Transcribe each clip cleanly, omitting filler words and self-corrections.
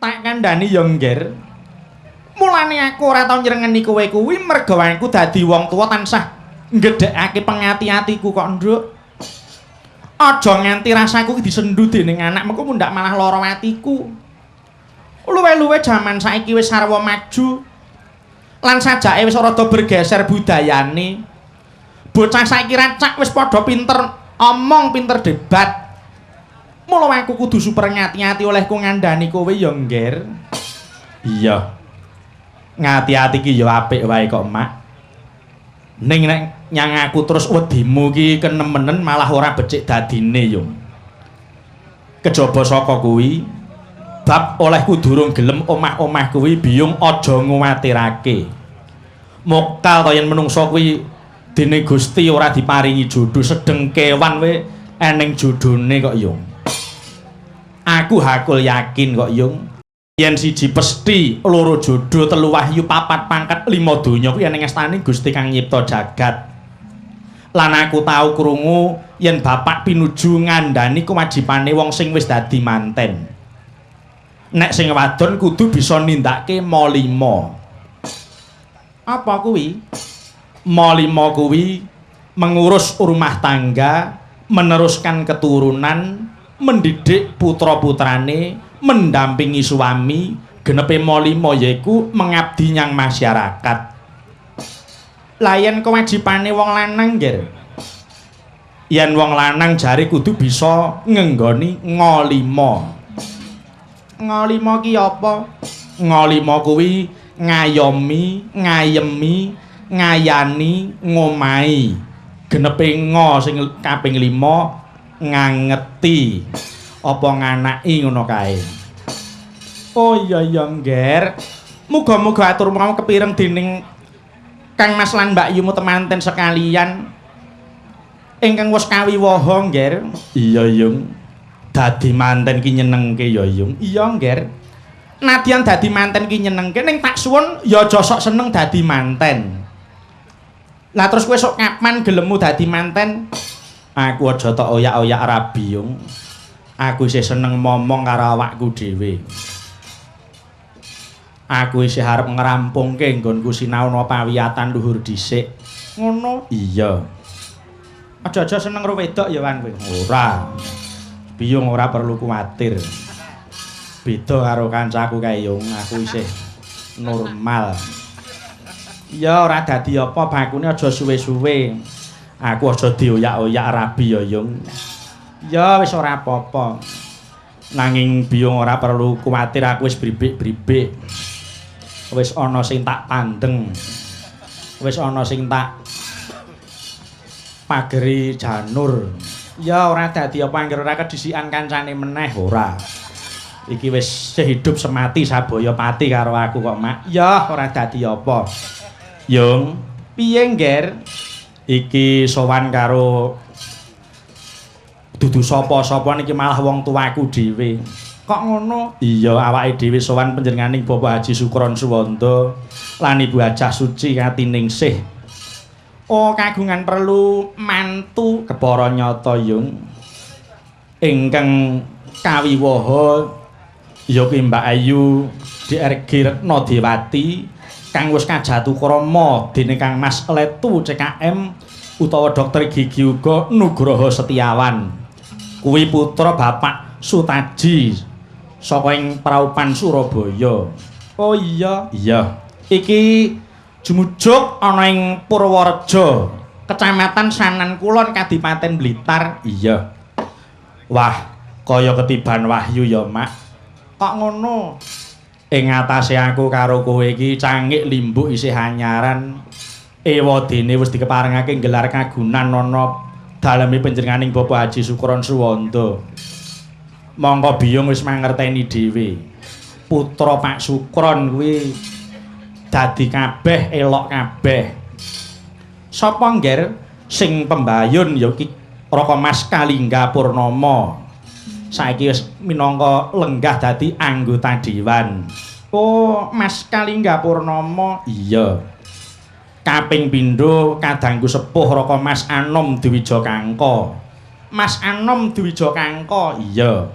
Tak kandhani ya, Ngger. Mulane aku ora tau nyrengeni kowe kuwi merga aku dadi wong tuwa tansah nggedhekake pengati-atiku kok, Nduk. Aja nganti rasaku ki disendu dening anak, mengko mundhak malah lara atiku. Luwe-luwe jaman saiki wis sarwa maju. Lan sajake wis rada bergeser budayane. Bocah saiki racak wis padha pinter omong, pinter debat. Mula aku kudu super ngati-ati olehku ngandhani kowe ya, Ngger. Iya. Ngati-ati ki ya apik wae kok, Mak. Ning nek nyang aku terus wedimu ki kenemenen malah ora becik dadine yo. Kejaba saka kuwi, bab olehku durung gelem omah-omah kuwi biyung aja nguwatirake. Mokal to yen menungsa kuwi dene Gusti ora diparingi jodoh, sedeng kewan we eneng jodhone kok, Yung. Aku hakul yakin kok, Yung. Yen siji pesti, loro jodoh, telu wahyu, papat pangkat, lima donya kuwi eneng astane Gusti kang nyipta jagat. Lan aku tau krungu yen bapak pinuju ngandhani kewajibane wong sing wis dadi manten. Nek sing wadon kudu bisa nindakake ma lima. Apa kuwi? Ma lima kuwi mengurus rumah tangga, meneruskan keturunan, mendidik putra-putrane, mendampingi suami, genepe ma lima yaiku mengabdi nyang masyarakat. Lah yen kewajibane wong lanang, Ngger. Yen wong lanang jare kudu bisa ngenggoni nga lima. Nga lima ki apa? Nga lima kuwi ngayomi, ngayemi, ngayani, ngomahi. Genepe nga sing kaping 5 ngangeti. Apa nganaki ngono kae. Oh iya iya, Ngger. Muga-muga atur mau kepireng dening Kang Mas lan Mbak Yumu temanten sekalian ingkang wis kawiwaha, Ngger. Iya, Yung. Dadi manten ki nyenengke ya, Yung. Iya, Ngger. Nadyan dadi manten ki nyenengke, ning tak suwun ya aja sok seneng dadi manten. Lah terus kowe sok kapan gelemmu dadi manten? Aku aja tok oyak-oyak rabi, Yung. Aku isih seneng momong karo awakku dhewe. Aku isih arep ngrampungke nggonku sinau ana pawiyatan luhur dhisik. Ngono? Iya. Aja-aja seneng karo wedok ya, Wan, kowe. Ora. Biyung ora perlu kuwatir. Beda karo kancaku kae, Yung, aku isih normal. Ya ora dadi apa, bakune aja suwe-suwe. Aku aja dioyak-oyak rabi ya, Yung. Ya wis ora apa-apa. Nanging biyung ora perlu kuwatir, aku wis bribik-bribik. Wis ana sing tak pandeng. Wis ana sing tak pageri janur. Ya ora dadi apa anggere ora kedhisikan kancane meneh ora. Iki wis sehidup semati sabaya pati karo aku kok, Mak. Ya ora dadi apa. Yung, piye, Ngger? Iki sowan karo dudu sapa-sapa niki malah wong tuaku dhewe. Kok ngono? Iya, awake dhewe sowan panjenenganing Bapak Haji Sukron Suwanda lan Ibu Hajah Suci Katiningsih. Oh, kagungan perlu mantu kepara nyata, Yung. Ingkang kawiwaha ya kuwi Mbak Ayu DRG Retna Dewati kang wis kajatukrama dening Kang Mas Letu CKM utawa dokter gigi uga Nugroho Setiawan. Kuwi putra Bapak Sutaji saka ing Praupan Surabaya. Oh iya, iya. Iki jumujuk ana ing Purworejo, Kecamatan Sanan Kulon, Kadipaten Blitar. Iya. Wah, kaya ketiban wahyu ya, Mak. Kok ngono? Ing atase aku karo kowe iki cangik limbuk isih anyaran. Ewadene wis dikeparengake gelar kagunan ana daleme panjenenganing Bapak Haji Sukron Suwanda. Mongko biyung wis mangerteni dhewe. Putra Pak Sukron kuwi dadi kabeh elok kabeh. Sapa, Ngger? Sing pembayun ya ki Raka Mas Kalingga Purnama. Saiki wis minangka lenggah dadi anggota dewan. Oh, Mas Kalingga Purnama. Iya. Kaping pindho kadangku sepuh Raka Mas Anom Dwija Kangka. Mas Anom Dwija Kangka. Iya.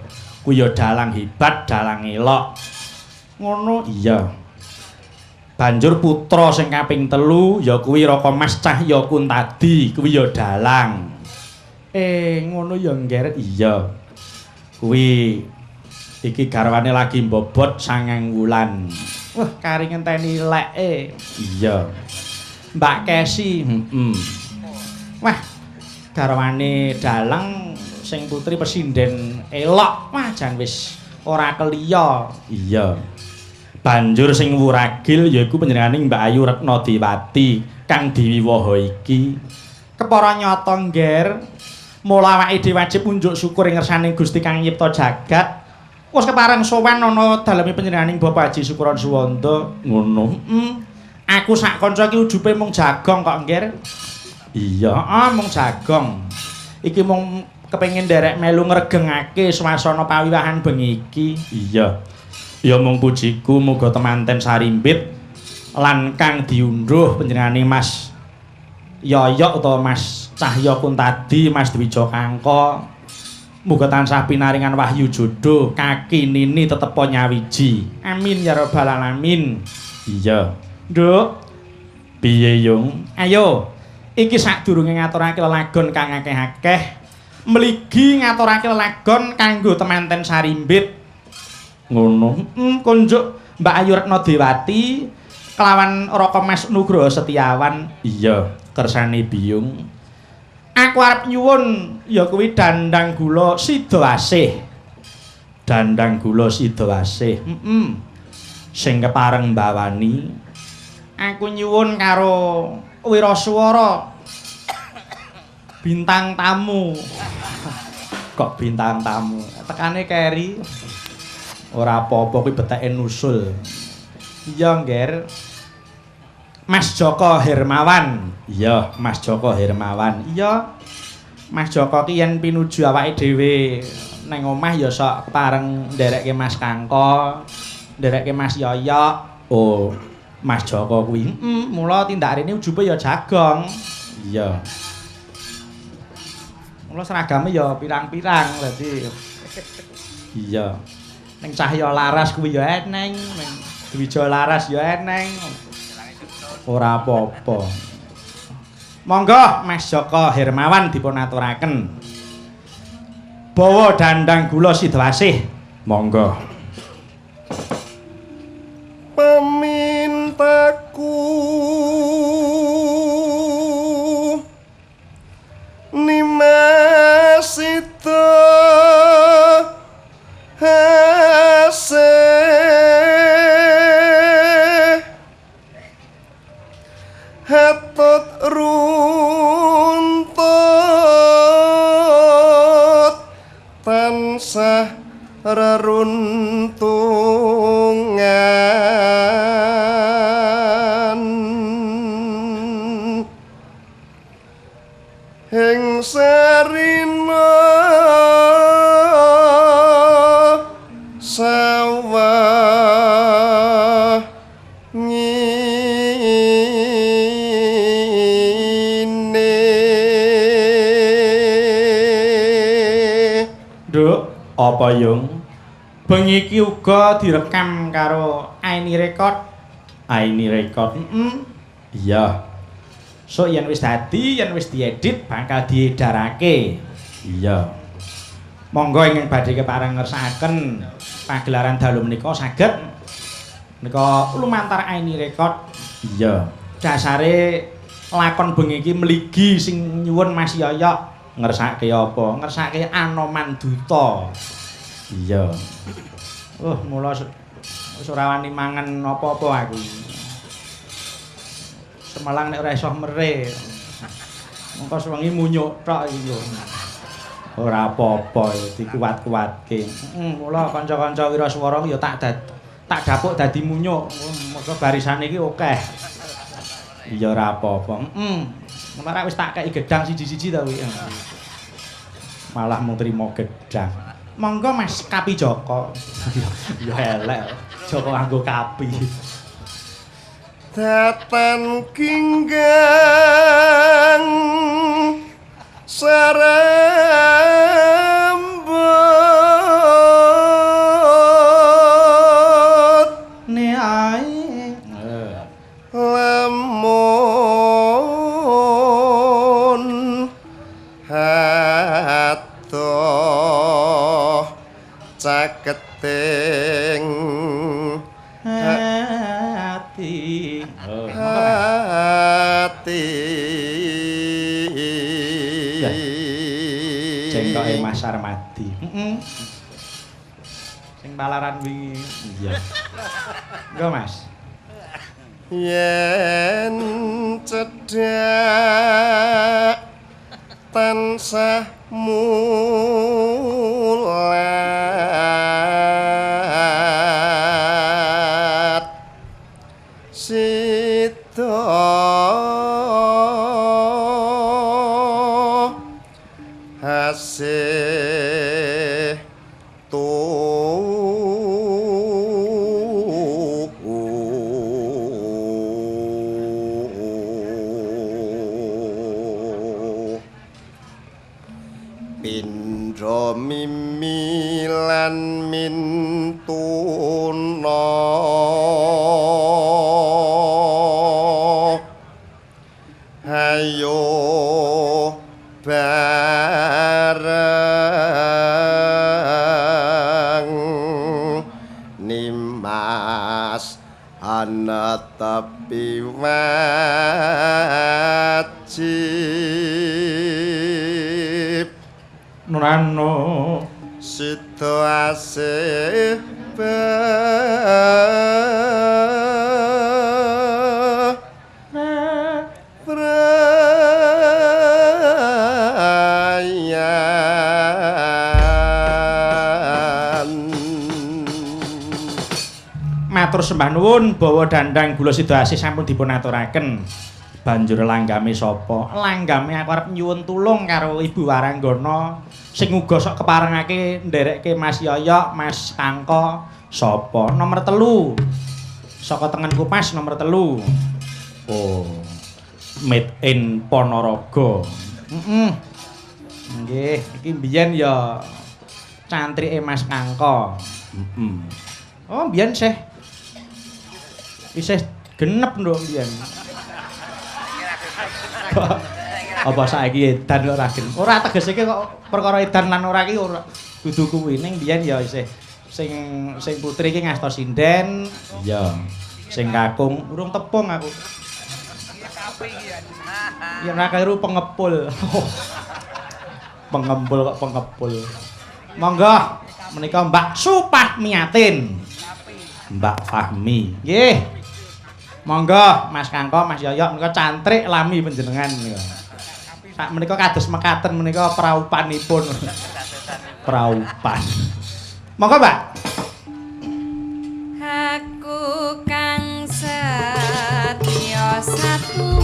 Kuwi ya dalang hebat, dalang elok. Ngono iya. Banjur putra sing kaping 3 ya kuwi Raka Mas Cahya Kuntadi, kuwi ya dalang. Ngono ya, Ngger. Iya. Kuwi iki garwane lagi mbobot 9 wulan. Wah, kari ngenteni leke. Iya. Mbak Kesi, heeh. Wah, garwane dalang sing putri pesinden elok. Wah, jan wis ora keliya. Iya. Banjur sing wuragil yaiku panjenengane Mbak Ayu Retna Dewati kang diwiwaha iki. Kepara nyata, Ngger. Mula awake dhewe wajib unjuk syukur ing ngersane Gusti kang nyipta jagat. Wis kepareng sowan ana daleme panjenenganing Bapak Haji Sukron Suwanda. Ngono. Heeh. Aku sak kanca iki ujube mung jagong kok, Ngger. Iya, heeh, mung jagong. Iki mung kepengin nderek melu ngregengake swasana pawiwahan bengi iki. Iya. Ya mung pujiku muga temanten sarimbit lan kang diundhuh panjenengane Mas Yoyok utawa Mas Cahya Kuntadi, Mas Dwija Kangka. Muga tansah pinaringan wahyu jodoh, kaki nini tetepa nyawiji. Amin ya rabbal alamin. Iya. Nduk, piye Yung? Ayo. Iki sadurunge ngaturake lelagon kang akeh-akeh, mligi ngaturake lelagon kanggo temanten sarimbit. Ngono. Heeh, konjuk Mbak Ayu Retna Dewati kelawan Raka Mas Nugroho Setiawan. Iya, kersane Biyung. Aku arep nyuwun ya kuwi dandang gula sida asih. Dandang gula sida asih. Heeh. Sing kepareng mbawani aku nyuwun karo wiraswara bintang tamu. Kok bintang tamu? Tekane keri. Ora apa-apa kuwi beteke nusul. Iya, Ngger. Mas Joko Hermawan. Iya, Mas Joko Hermawan. Iya. Mas Joko ki yen pinuju awake dhewe nang omah ya sok kepareng nderekke Mas Kangko, nderekke Mas Yoyok. Oh, Mas Joko kuwi. Heeh, mula tindak rene ujube ya jagong. Iya. Mula seragame ya pirang-pirang dadi. Iya. Ning Cahya Laras kuwi ya eneng, ning Dwija Laras ya eneng. Ora apa-apa. Monggo Mas Joko Hermawan dipun aturaken. Bawa dandang gula Sidawasih. Monggo. Pamintaku Nimas sida asih hatut runtut tansah reruntungan ing sarina sawah ngene. Nduk, apa Yung? Bengi iki uga direkam karo Aini Record. Aini Record. Heeh. Iya. Sok yen wis dadi, yen wis diedit bakal diedarake. Iya. Monggo ingkang badhe kepareng ngersakaken pagelaran dalu menika saged menika lumantar Aini Record. Iya. Dasare lakon bengi iki mligi sing nyuwun Mas Yoyok ngersake apa? Ngersake Anoman Duta. Iya. Mula wis ora wani mangan apa-apa aku. Semelang nek ora iso mere. Mengko sewengi munyuk tok iki lho. Ora apa-apa dikuat-kuatke. Heeh, mula kanca-kanca wiraswara ya tak dapuk dadi munyuk. Mergo barisane iki akeh. Iya ora apa-apa. Heeh. Mula wis tak kei gedang siji-siji ta kuwi. Malah mung trimo gedang. Monggo Mas Kapi Joko. Ya elek. Joko nganggo kapi. Datan ginggang sarambut Bapake Mas Sarmadi. Heeh. Sing palaran wingi. Iya. Engko Mas. Yen cedhak tansah mulat sida asih tuhu pindha mimi lan mintuna hayo bareng nimas ana tepi wajib Nurano sida asih brayan. Matur sembah nuwun bawa dandang gula sida asih sampun dipun aturaken. Banjur langgame sapa? Langgame aku arep nyuwun tulung karo Ibu Waranggana sing uga sok keparengake nderekke Mas Yoyok, Mas Kangko sapa? Nomor 3. Saka tengenku pas nomor 3. Oh. Made in Ponorogo. Heeh. Nggih, iki mbiyen ya cantrike Mas Kangko. Heeh. Oh, mbiyen sih. Isih genep nduk mbiyen. Apa saiki edan kok ora genep? Ora tegese kok perkara edan lan ora iki ora kudu kuwi ning mbiyen ya isih sing sing putri iki ngasta sinden. Iya. Sing kakung urung tepung aku. Ya ora keliru pengepul. Pengempul kok pengepul. Monggo menika Mbak Supahmiatin. Mbak Fahmi. Nggih. Monggo Mas Kangko, Mas Yoyok menika cantrik lami panjenengan menika. Sak menika kados mekaten menika praupanipun. Praupan. Monggo, Mbak. Aku kang setya satuhu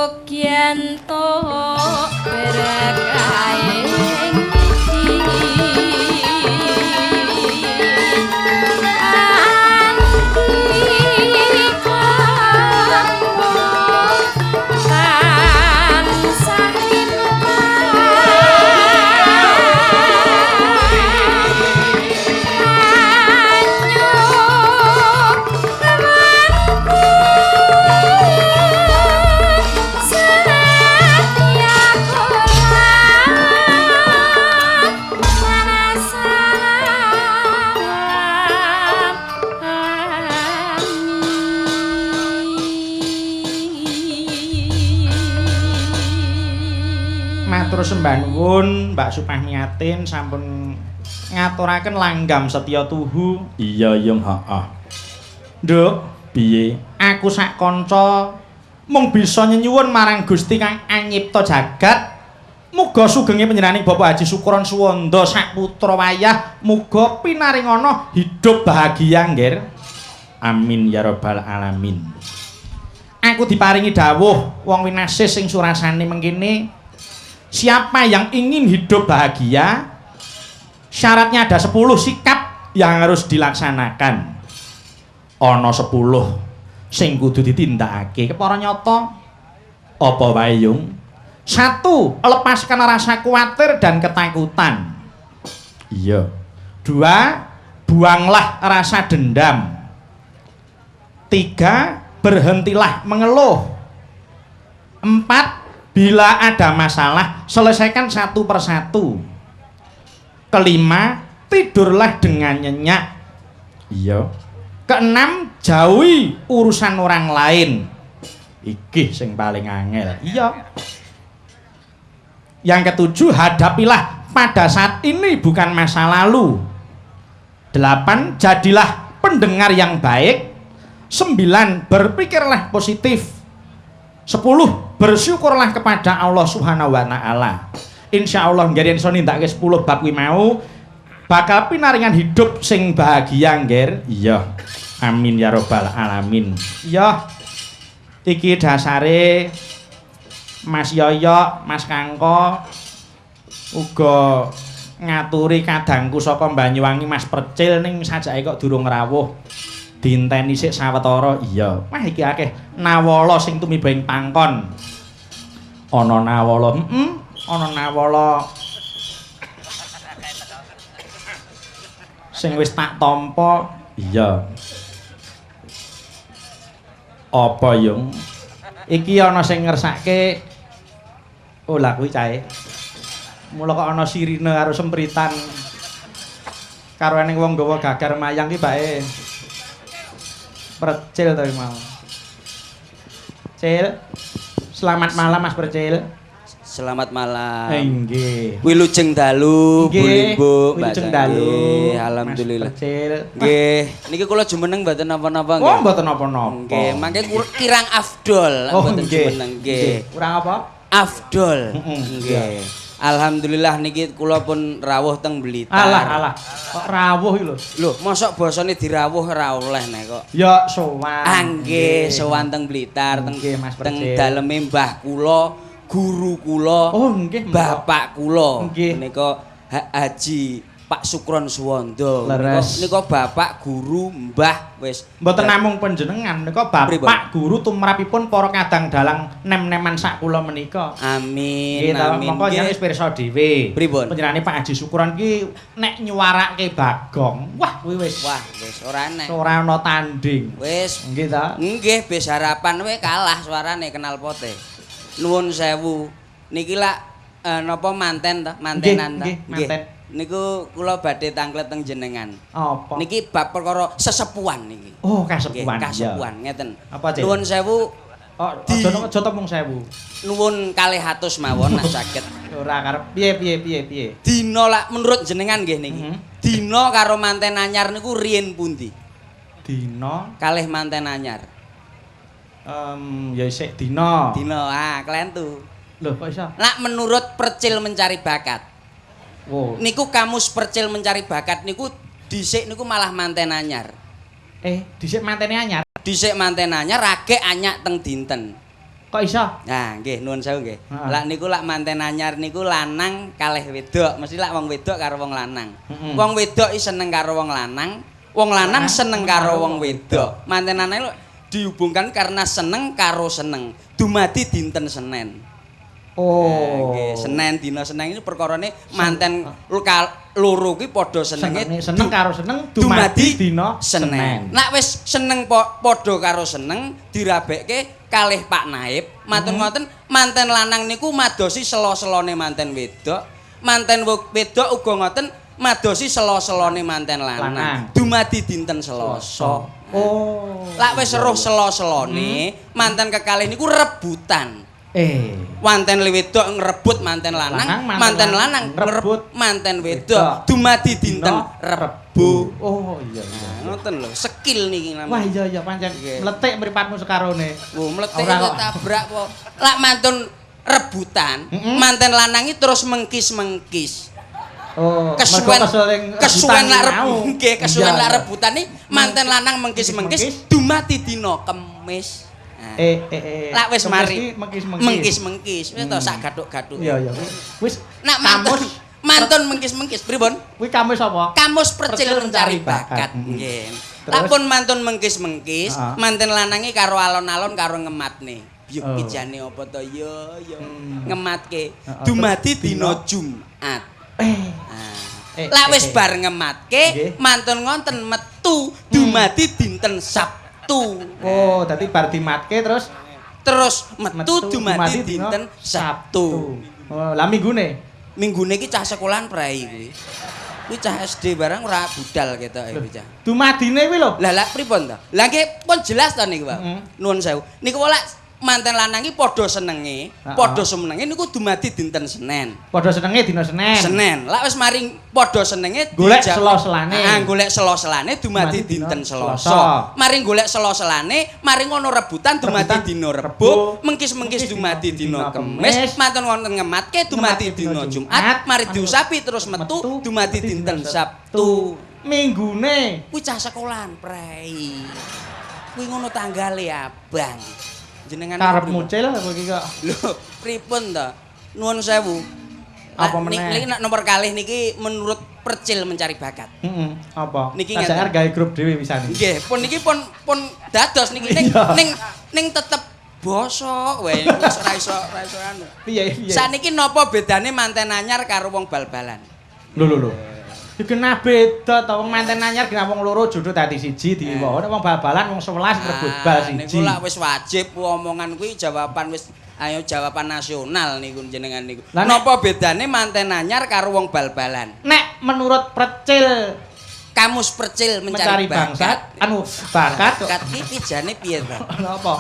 Mugi entuk berkahing Matur sembah nuwun Mbak Supahmiatin sampun ngaturaken langgam setya tuhu. Iya, Yung, heeh. Nduk, piye? Aku sak kanca mung bisa nyenyuwun marang Gusti kang anyipta jagat. Muga sugenge panjenenganing Bapak Haji Sukron Suwanda sak putra wayah muga pinaringana hidup bahagia, nggih. Amin ya rabbal alamin. Aku diparingi dawuh wong winasis sing surasane mengkene, siapa yang ingin hidup bahagia, syaratnya ada 10 sikap yang harus dilaksanakan. Ana 10 sing kudu ditindakake. Kepara nyata apa wae, Yung? 1, lepaskan rasa khawatir dan ketakutan. Iya. 2, buanglah rasa dendam. 3, berhentilah mengeluh. 4, bila ada masalah selesaikan satu persatu. 5, tidurlah dengan nyenyak. Iya. 6, jauhi urusan orang lain. Iki sing paling angel. Iya. Yang 7, hadapilah pada saat ini bukan masa lalu. 8, jadilah pendengar yang baik. 9, berpikirlah positif. 10, bersyukurlah kepada Allah Subhanahu wa taala. Insyaallah nggih yen iso nindakake 10 bab kuwi mau bakal pinaringan hidup sing bahagia, nggih. Iya. Amin ya rabbal alamin. Iya. Iki dasare Mas Yoyok, Mas Kangko uga ngaturi kadangku saka Banyuwangi Mas Percil ning sajake kok durung rawuh. Dinteni sik sawetara. Iya. Wah iki akeh nawala sing tumiba ing pangkon. Ana nawala, heeh, ana nawala sing wis tak tampa. Iya. Apa, Yung? Iki ana sing ngersake. Oh, lah kuwi cahe. Mula kok ana sirine karo sempritan. Karo eneng wong nggawa gagar mayang ki bae. Percil to mau. Cil. Selamat malam Mas Percil. Selamat malam. Nggih. Wilujeng dalu, Bu Limbo, Mbak. Wilujeng dalu. Alhamdulillah. Mas Percil. Nggih, niki kula jumeneng mboten napa-napa nggih. Oh, mboten napa-napa. Nggih, mangke kirang afdol mboten jumeneng nggih. Kurang apa? Afdol. Nggih. Alhamdulillah niki kula pun rawuh teng Blitar. Alah alah, kok rawuh iki lho. Lho, mosok basane dirawuh ora oleh nek kok. Ya sowan. Ah nggih, sowan teng Blitar teng Mas teng daleme mbah kula, guru kula. Oh nggih, bapak kula. Menika Haji Pak Sukron Suwanda. Nika bapak guru mbah wis. Mboten namung panjenengan nika bapak guru tumrapipun para kadang dalang nem-neman sak kula menika. Amin. Amin. Mongko jenengan wis pirsa dhewe. Pripun? Panjenengane Pak Haji Sukron ki nek nyuwarake Bagong, wah kuwi wis. Wah, wis ora enek. Ora ana tanding. Wis. Nggih ta? Nggih, bis harapan we kalah suarane kenal pote. Nuwun sewu. Niki lak napa manten ta? Mantenan ta? Nggih, manten. Niku kula badhe tanglet teng jenengan. Apa? Niki bab perkara sesepuan niki. Oh, kasepuan. Kasepuan ngeten. Apa, Cik? Nuwun sewu. Oh, aja mung sewu. Nuwun 200 mawon nek saged. Ora karep piye piye piye piye. Dina lak menurut jenengan nggih niki. Dina karo manten anyar niku riyen pundi? Dina kalih manten anyar. Ya isik dina. Dina, ah klentu. Lho kok iso? Lak menurut Percil Mencari Bakat. Wow. Niku kamus Percil Mencari Bakat niku dhisik niku malah manten anyar. Dhisik mantene anyar. Dhisik manten anyar ragek anyak teng dinten. Kok iso? Nah, nggih nuwun sewu nggih. Heeh. Lak niku lak manten anyar niku lanang kalih wedok, mesti lak wong wedok karo wong lanang. Wong wedok iki seneng karo wong lanang, wong lanang seneng karo wong wedok. Manten anyar dihubungkan karena seneng karo seneng. Dumadi dinten Senen. Oh. Nggih, Senen dina Senen itu perkarane manten loro kuwi padha senenge Senenge seneng karo seneng dumadi dina Senen. Nek wis seneng padha karo seneng dirabekke kalih Pak Naib, matur ngoten manten lanang niku madosi sela-selane manten wedok, manten wedok uga ngoten madosi sela-selane manten lanang. Dumadi dinten Selasa. Oh. Lak wis weruh sela-selane, manten kekalih niku rebutan. Manten wedok ngrebut manten lanang, manten lanang ngrebut manten wedok. Dumadi dinten Rebo. Oh iya iya. Ngoten lho, skill niki namanya. Wah iya iya pancen mletik mripatmu sekarone. Wo mletik tabrak po. Lak mantun rebutan, manten lanang iki terus mengkis-mengkis. Oh, kesuwen kesuwen lak nggih, kesuwen lak rebutan iki manten lanang mengkis-mengkis dumadi dina Kemis. Lak wis mari mengkis-mengkis. Wis to sak gathuk-gathuk. Iya iya. Wis nak mantun mengkis-mengkis pripun? Kuwi kamus apa? Kamus Percil Mencari Bakat. Nggih. Lak pun mantun mengkis-mengkis, manten lanange karo alon-alon karo ngematne. Byuk kijane apa to? Ya ya. Ngematke. Dumadi dina Jumat. Lak wis bar ngematke, mantun ngonten metu dumadi dinten Sabtu. Oh, dadi bar dimatke terus metu dumadi dinten Sabtu. Oh, lah minggune? Minggune iki cah sekolahan prei kuwi. Kuwi cah SD barang ora budal ketoke kuwi cah. Dumadine kuwi lho. Lah lah pripun to? Lah nggih pun jelas to niku, Pak. Nuwun sewu. Niku lak manten lanang iki padha senenge, padha senenge niku dumadi dinten Senen. Padha senenge dina Senen. Senen. Lak wis maring padha senenge golek sela-selane. Heeh, golek sela-selane dumadi dinten Selasa. Maring golek sela-selane, maring ngono rebutan dumadi dina Rebo, mengkis-mengkis dumadi dina Kemis, mantun wonten ngematke dumadi dina Jumat, mari diusapi terus metu dumadi dinten Sabtu. Minggune kuwi cah sekolahan prei. Kuwi ngono tanggale abang. Jenengan karep mucil apa iki kok. Lho, pripun to? Nuwun sewu. Apa meneh? Niki nek nomor kalih niki menurut Percil Mencari Bakat. Heeh, apa? Niki ngeten. Gawe grup dhewe pisan. Nggih, pun niki pun dados niki ning ning tetep bosok wae wis ora iso anu. Piye piye? Saniki napa bedane manten anyar karo wong bal-balan? Lho lho lho. Iki genah beda to wong manten anyar genah wong loro jodoh dadi siji diwono nek wong bal-balan wong 11 rebut bal siji. Niku lak wis wajib omongan kuwi jawaban wis ayo jawaban nasional niku jenengan niku. Napa bedane manten anyar karo wong bal-balan? Nek menurut Percil Kamus Percil Mencari Bakat, anu bakat bakat iki jane piye to? Napa?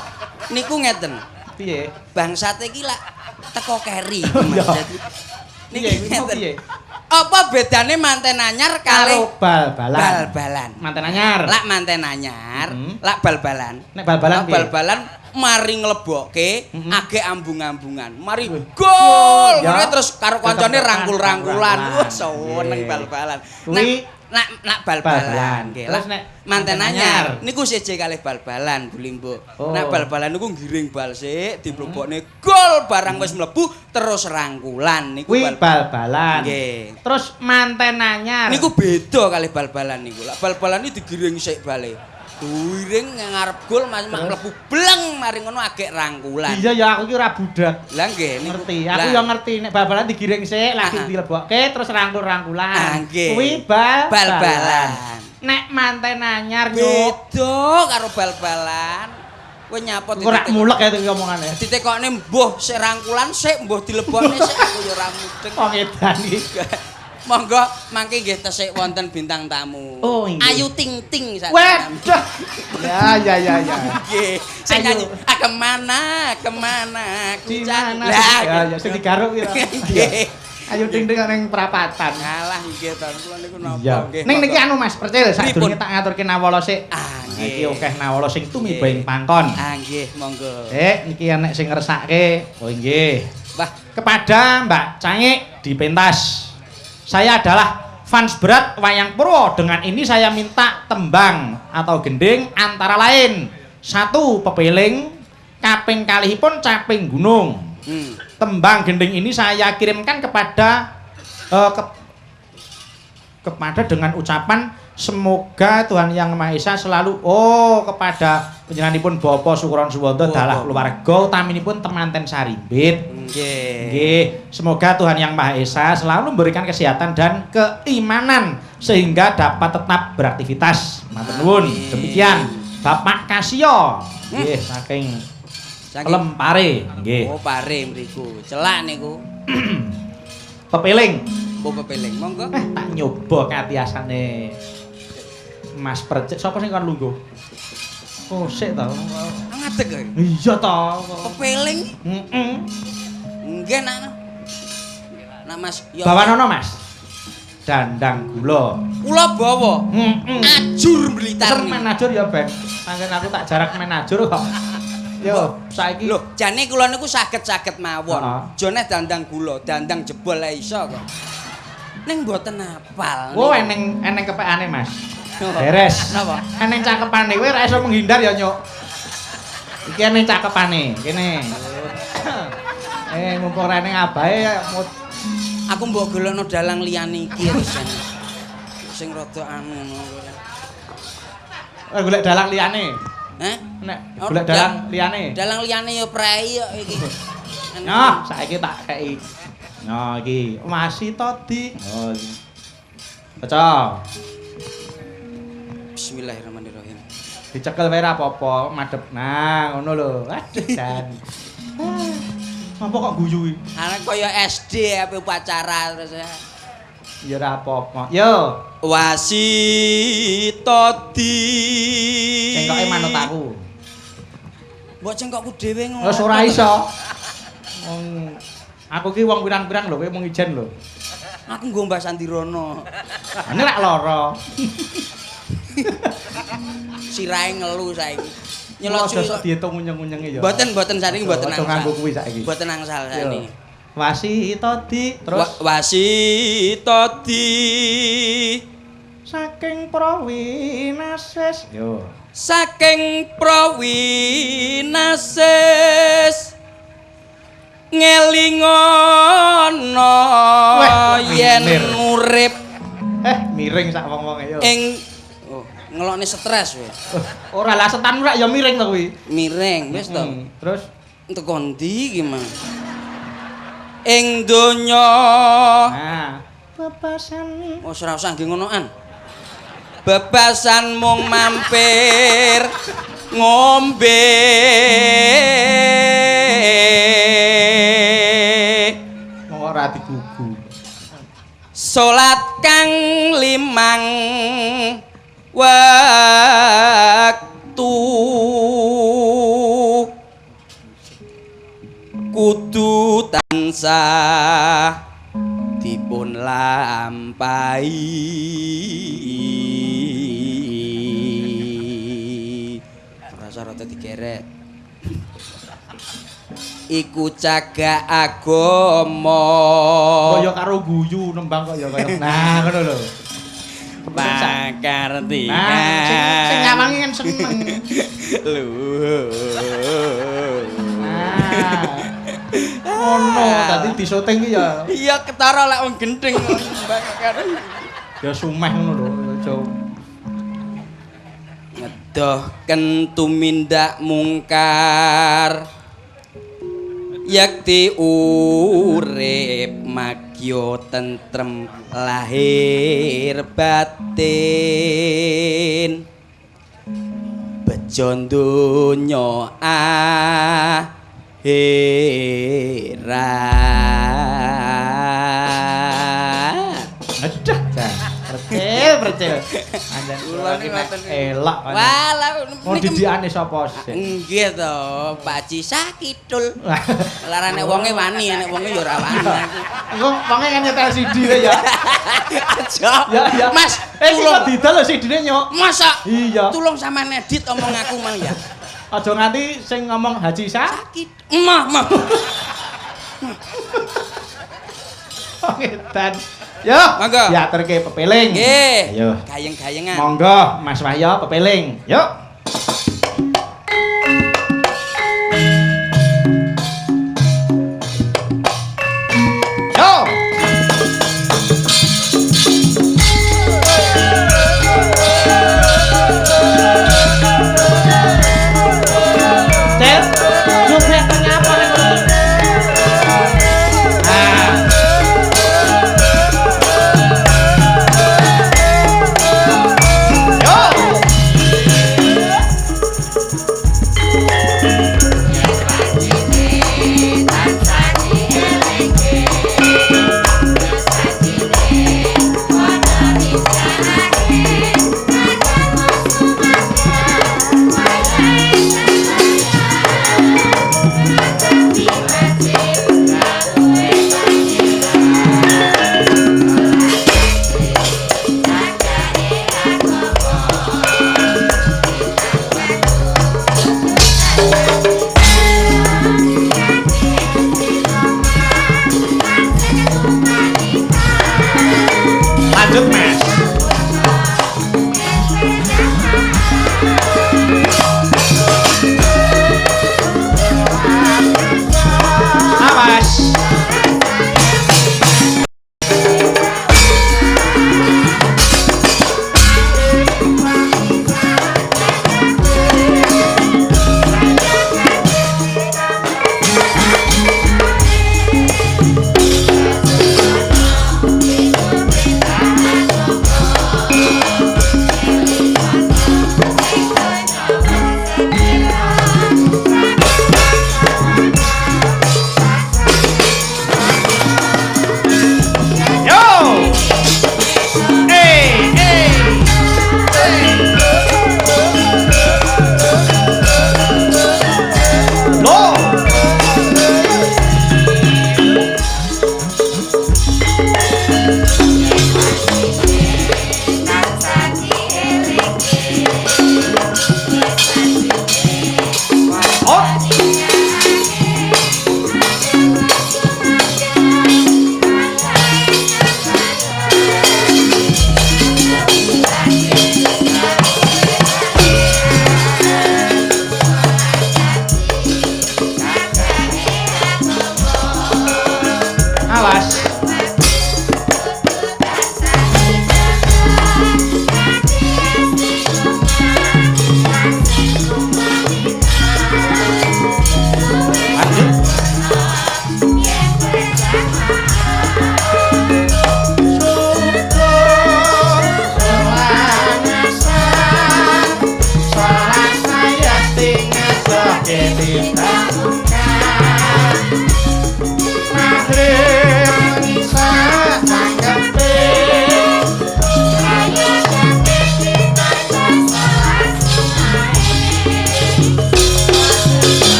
Niku ngeten. Piye? Bangsate iki lak teko keri. Niki ngeten. Apa bedane manten anyar karo bal-balan? Bal-balan. Manten anyar. Lak manten anyar, lak bal-balan. Nek bal-balan piye? Bal-balan mari nglebokke agek ambung-ambungan. Mari gol. Ngono terus karo kancane rangkul-rangkulan. Wah, seneng bal-balan. Kuwi nak bal-balan. Terus nek manten anyar niku seje kalih bal-balan Bu Limbo. Nak bal-balan niku ngiring bal sik diblobokne gol barang wis mlebu terus rangkulan niku bal-balan. Nggih. Terus manten anyar niku beda kalih bal-balan niku. Lak bal-balan iki digiring sik bale. Digiring ngarep gol mas mlebu bleng mari ngono agek rangkulan. Iya ya aku iki ora budak. Lah nggih niku ngerti. Aku ya ngerti nek bal-balan digiring sik lagi dilebokke terus rangkul-rangkulan. Kuwi bal-balan. Nek manten anyar beda karo bal-balan. Kowe nyapot ora mulek ya iki omongane. Ditekokne mbuh sik rangkulan sik mbuh dilebokne sik aku ya ora mudeng. Wong edan iki. Monggo mangke nggih tesik wonten bintang tamu. Oh, Ayu Ting Ting sak. Waduh. Ya ya ya ya. Nggih. Sing nyanyi ah kemana kemana ku cari. Ya ya sing digaruk kuwi. Nggih. Ayu Ting Ting ning prapatan. Ngalah nggih to kula niku napa nggih. Ning niki anu Mas Percil sadurunge tak ngaturke nawala sik. Ah nggih. Iki akeh nawala sing tumiba ing pangkon. Ah nggih monggo. Niki enek sing ngersake. Oh nggih. Wah, kepada Mbak Cangik di pentas. Saya adalah fans berat wayang purwa. Dengan ini saya minta tembang atau gending antara lain 1 pepeling, Kaping kalihipun Caping Gunung. Tembang gending ini saya kirimkan kepada kepada dengan ucapan semoga Tuhan Yang Maha Esa selalu kepada panjenenganipun Bapak Sukron Suwondo dalah keluarga utaminipun temanten sarimbit. Nggih. Nggih, semoga Tuhan Yang Maha Esa selalu memberikan kesehatan dan keimanan sehingga dapat tetap beraktivitas. Matur nuwun. Demikian Bapak Kasio. Nggih, saking Saking Lempare. Nggih. Oh, pare mriku. Celak niku. Pepeling. Mbok pepeling. Monggo. Tak nyoba katiasane Mas Percik. Sapa sing kon lungguh? Oh, sik to. Ngadeg kowe. Iya to. Pepeling. Heeh. Nggih nak. Nak Mas ya. Bawanono, Mas. Dandang gula. Kula bawa. Heeh. Ajur Blitar Ser niki. menajur ya, Ben. Pancen aku tak jarak menajur kok. Yo, saiki Lho, jane kula niku saged-saged mawon. Heeh. Jone dandang gula, dandang jebol ae iso kok. Ning mboten apal. Oh, eneng eneng kepekane, Mas. Beres. Napa? Eneng cakepane kowe ora iso menghindar ya, Nyuk. Iki eneng cakepane, kene. Mumpung ora eneng abahe Aku mbok golekno dalang liyane iki terus jane. Sing rada anu ngono. Golek dalang liyane. Heh? Nek Oh, golek dalang liyane. Dalang liyane ya prei kok iki. Nah, saiki tak kei. Nah, iki masih tadi. Oh. iki. Baca. Bismillahirrahmanirrahim. Dicekel wae ra apa-apa, madhep. Nah, ngono lho. Aduh, jan. Apa kok guyu iki? Ana kaya SD ape upacara terus ya. Ya ora apa-apa. Yo, Wasitodi. cengkoke manut aku. Mbok cengkokku dhewe ngono. Wis ora iso. Wong aku ki wong pirang-pirang lho, kowe mung ijen lho. Aku nggo Mbah Sandirono. Ane lak lara. Sirahe ngelu saiki. Nyelot Nyelot aja sok diitung unyeng-unyenge ya. Mboten mboten saniki mboten Aja nganggo kuwi saiki. Mboten angsal saniki. Wasitodi terus Wasitodi saking Prawinasis. Yo. saking Prawinasis ngelingono yen urip Miring sak wong-wonge yo. Ing ngelokne stres kowe. Ora lah setan ora ya miring to kuwi. Miring wis to. Terus teko ndi iki, Mas? Ing donya. Nah, bebasan. Oh, ora usah nggih ngonoan. Bebasan mung mampir ngombe. Wong ora digugu. Salat kang limang wektu kudu tansah dipun lampahi. Rasa rada digeret. Iku cagak agama. Kaya karo guyu nembang kok ya kaya. Nah, ngono lho. Pakartikan. Nah, sing nyawangi kan seneng. Luhur. Nah. Ngono, dadi disoting ki ya. Iya ketara lek wong gendeng. Ya sumeh ngono lho, aja. Ngedohken tumindak mungkar. Yakti urip magya tentrem lahir batin. Bejo donya akhirat. Aduh, jan. Percil, percil. Anjen Kula kula iki ngoten. elok. Walah, Mau didikane sapa sih? Nggih to, Pak Ji Sakidul. Larane wonge wani, nek wonge ya ora wani aku. Engko wonge kan nyetel CD ya. Aja. Ya, ya. Mas, tulung didol lho CD-ne nyok. Masa? Iya. Tulung sampean edit omong aku mang ya. Aja nganti sing ngomong Haji Sa. Sakit. Emah, emah. Ngedan. Yo, Monggo. Diaturke pepeling. Nggih. Ayo. Gayeng-gayengan. Monggo Mas Wahyo pepeling. Yuk. Awas. Lanjut.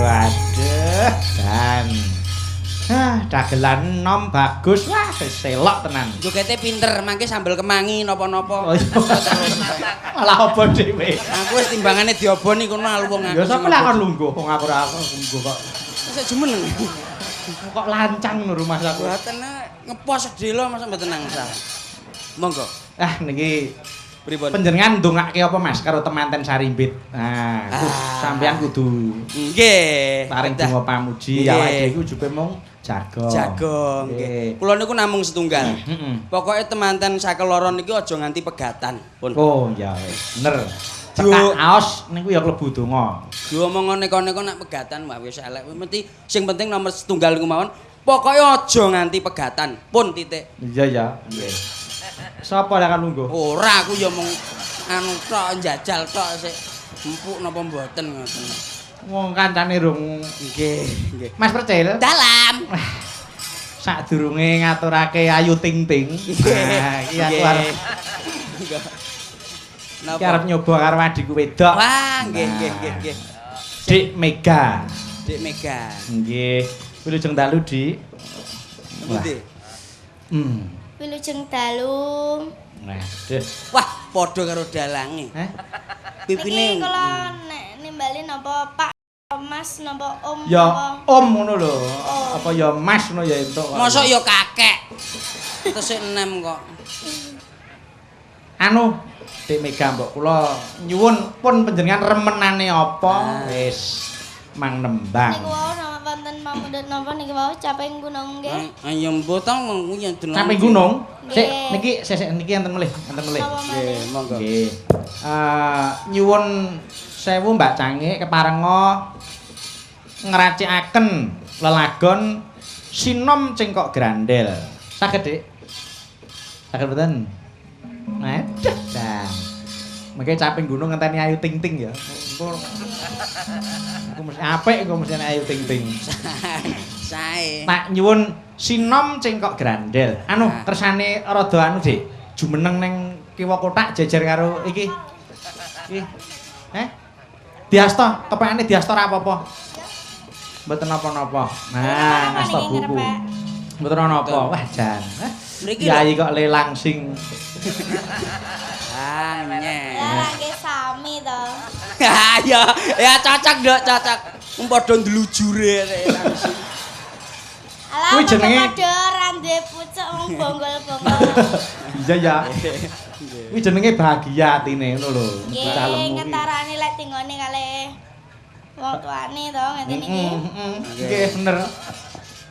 Waduh, dan dagelan nom bagus, wah selok tenan. Jogete pinter, mangke sambel kemangi napa-napa. Oh, iya. Malah apa dhewe. Aku wis timbangane dioboni kono alu wong aku. Ya sapa lak kon lungguh wong aku ora lungguh kok. Wis jumeneng. Kok lancang no rumah aku. Mboten ngepos sedhela masa mboten angsal. Monggo. Ah niki Pripun? Panjenengan ndongake apa Mas karo temanten Sarimbit? Nah, sampean kudu nggih. Paring donga pamuji awake dhewe iku ujube mung jago. Jago nggih. Kula niku namung setunggal. Heeh. Pokoke temanten sakeloro niki aja nganti pegatan. Pun. Oh ya wis, bener. Cekak aos niku ya klebu donga. Diomong neko-neko nak pegatan wah wis elek. Mesti sing penting nomor setunggal niku mawon. Pokoke aja nganti pegatan. Pun titik. Iya ya. Nggih. Sapa lek lungguh? Ora, aku ya mung anu tok njajal tok sik empuk napa mboten ngoten. Wong kancane rung. Nggih, nggih. Mas Percil. Dalam. Sadurunge ngaturake Ayu Ting Ting. Nah, iki aku arep Napa? Iki arep nyoba karo adikku wedok. Wah, nggih nggih nggih nggih. Dik Mega. Dik Mega. Nggih. Wilujeng dalu, Dik. Pundi? Wilujeng dalu. Nah, deh. Wah, padha karo dalange. Heh? Pipine niki kula nek nimbali napa Pak, Mas napa Om ya napa? Om ngono lho. Apa ya Mas ngono ya entuk. Mosok ya kakek. Tesih enem kok. Anu, Dik Mega mbok kula nyuwun pun panjenengan remenane apa wis mang nembang. Niku wau napa wonten pamundhut napa niki wau caping gunung nggih. Ayo mbok ta mung yen delok. Caping gunung. Sik niki sik niki enten melih, enten melih. Nggih, monggo. Nggih. Nyuwun sewu Mbak Cangik keparenga ngracikaken lelagon Sinom Cengkok Grandel. Saged, Dik? Saged mboten? Aduh, dah. Mengke caping gunung ngenteni Ayu Ting Ting ya. Engko aku mesti apik engko mesti Ayu Ting Ting. Sae. Tak nyuwun Sinom Cengkok Grandel. Anu kersane rada anu, Dik. Jumeneng ning kiwa kotak jejer karo iki. Iki. Heh? Diasta, kepekane diasta ora apa-apa. Mboten napa-napa. Nah, ngasta buku. Mboten napa. Wah, jan. Kiai kok lelang sing. Anyeh. Lah nggih sami to. Ya, ya cocok, Nduk, cocok. Wong padha ndlujure langsung. Alah, Kuwi jenenge padha ra duwe pucuk wong bonggol-bonggol. Iya ya. Kuwi jenenge bahagia atine ngono lho. Nggih, ngetarane lek tinggone kalih wong tuane to ngeten iki. Nggih, bener.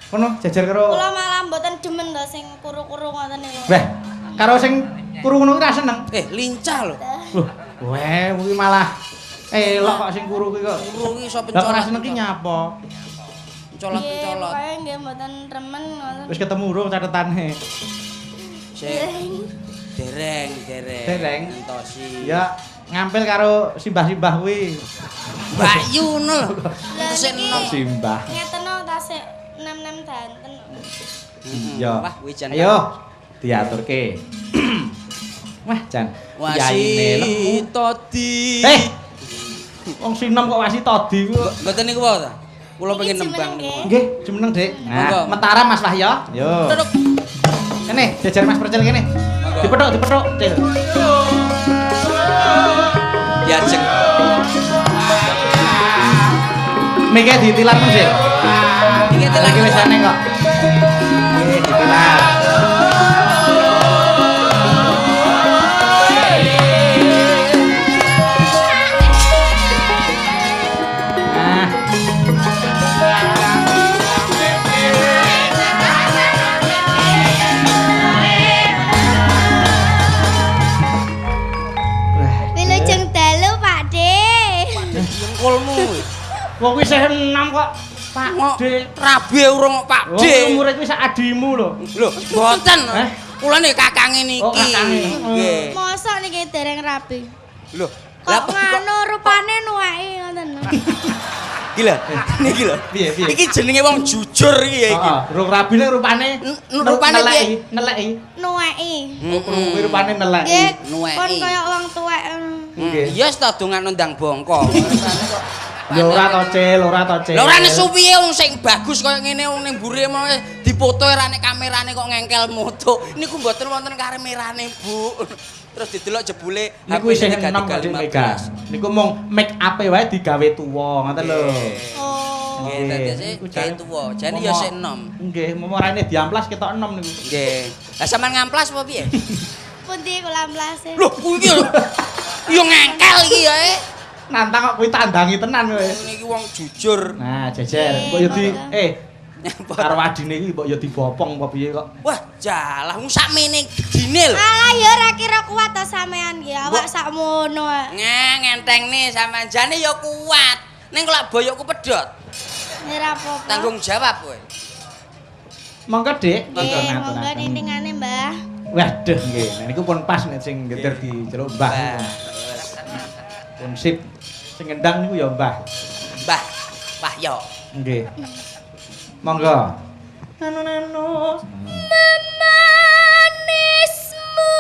Kono jejer karo Kula malah mboten demen to sing kuru-kuru ngoten niku. Weh, karo sing kuru ngono kuwi ra seneng. Lincah lho. Loh, weh kuwi malah elok kok sing kuru kuwi kok. Kuru kuwi iso Lah kok ora pencolot. seneng ki nyapa? Pencolot-pencolot. Nggih, pokoke nggih mboten remen ngoten. Wis ketemu urung catetane. Sik. Dereng, dereng. Dereng. Entosi. Ya, ngampil karo simbah-simbah kuwi. Mbak Yu ngono lho. Lah Sik enom. Simbah. Ngeten tasik 66 danten. Iya. Wah, kuwi jan. Ayo diaturke. Wah, jan. Yaine lemu. Wasitodi. Wong sinom kok wasitodi kuwi. Mboten niku wae ta? Kula pengen nembang niku. Nggih, jumeneng, Dik. Nah, Mataram Mas Wahyo. Yo. Kene, jejer Mas Percil kene. Dipethuk, dipethuk, Cil. Ya Mike ditilar men sik. Iki tilar. Iki wis eneng kok. Nggih, ditilar. Nah. Wah, Wilujeng dalu, Pak De. Dengkulmu. Wong kuwi isih enom kok. Pak Kok De. rabi urung kok Pak Wong De. umure kuwi sak adimu lho. Lho, mboten. Eh? Kula niki kakange niki. Oh, kakange. Nggih. Mosok niki dereng rabi. Lho, Kok ngono rupane nuweki ngoten. Gila, niki lho. Piye, piye? Iki jenenge wong jujur iki ya iki. Heeh, rung rabi nek rupane Rupane neleki, piye? neleki. Nuweki. Kuwi rupane neleki. Nggih, Nuweki. pun kaya wong tuwek. Nggih. Iya, wis ta dongakno ndang bongko. Ya ora to, Cil, ora to, Cil. Lah ora nesu piye wong sing bagus kaya ngene wong ning mburi mau dipoto ora nek kamerane kok ngengkel moto. Niku mboten wonten kamerane, Bu. Terus didelok jebule Niku isih enom kok Dik Mega. Niku mung make up-e wae digawe tuwa, ngoten lho. Oh. Nggih, dadi Niku gawe tuwa. Jane ya sik enom. Nggih, momo raine diamplas ketok enom niku. Nggih. Lah sampean ngamplas apa piye? Pundi kula amplase? Loh, kuwi iki yo ngengkel iki ya. eh. Nantang kok kuwi tandangi tenan kowe. Niki wong jujur. Nah, jejer. Mbok yo di karo adine iki mbok yo dibopong apa piye kok. Wah, jalah wong sakmene gedine lho. Alah ya ora kira kuat to sampean ki, awak sakmono. Ngentengne sampean jane ya kuat. Ning kok boyokku pedhot. Ora apa-apa. Tanggung jawab kowe. Monggo, Dik. Nggih, monggo nintingane, Mbah. Waduh nggih. Nah niku pun pas nek sing geter diceluk Mbah. Pun sip. Sing ngendang niku ya Mbah. Mbah. Wahyo. Nggih. Monggo. Nanu-nanu. Memanismu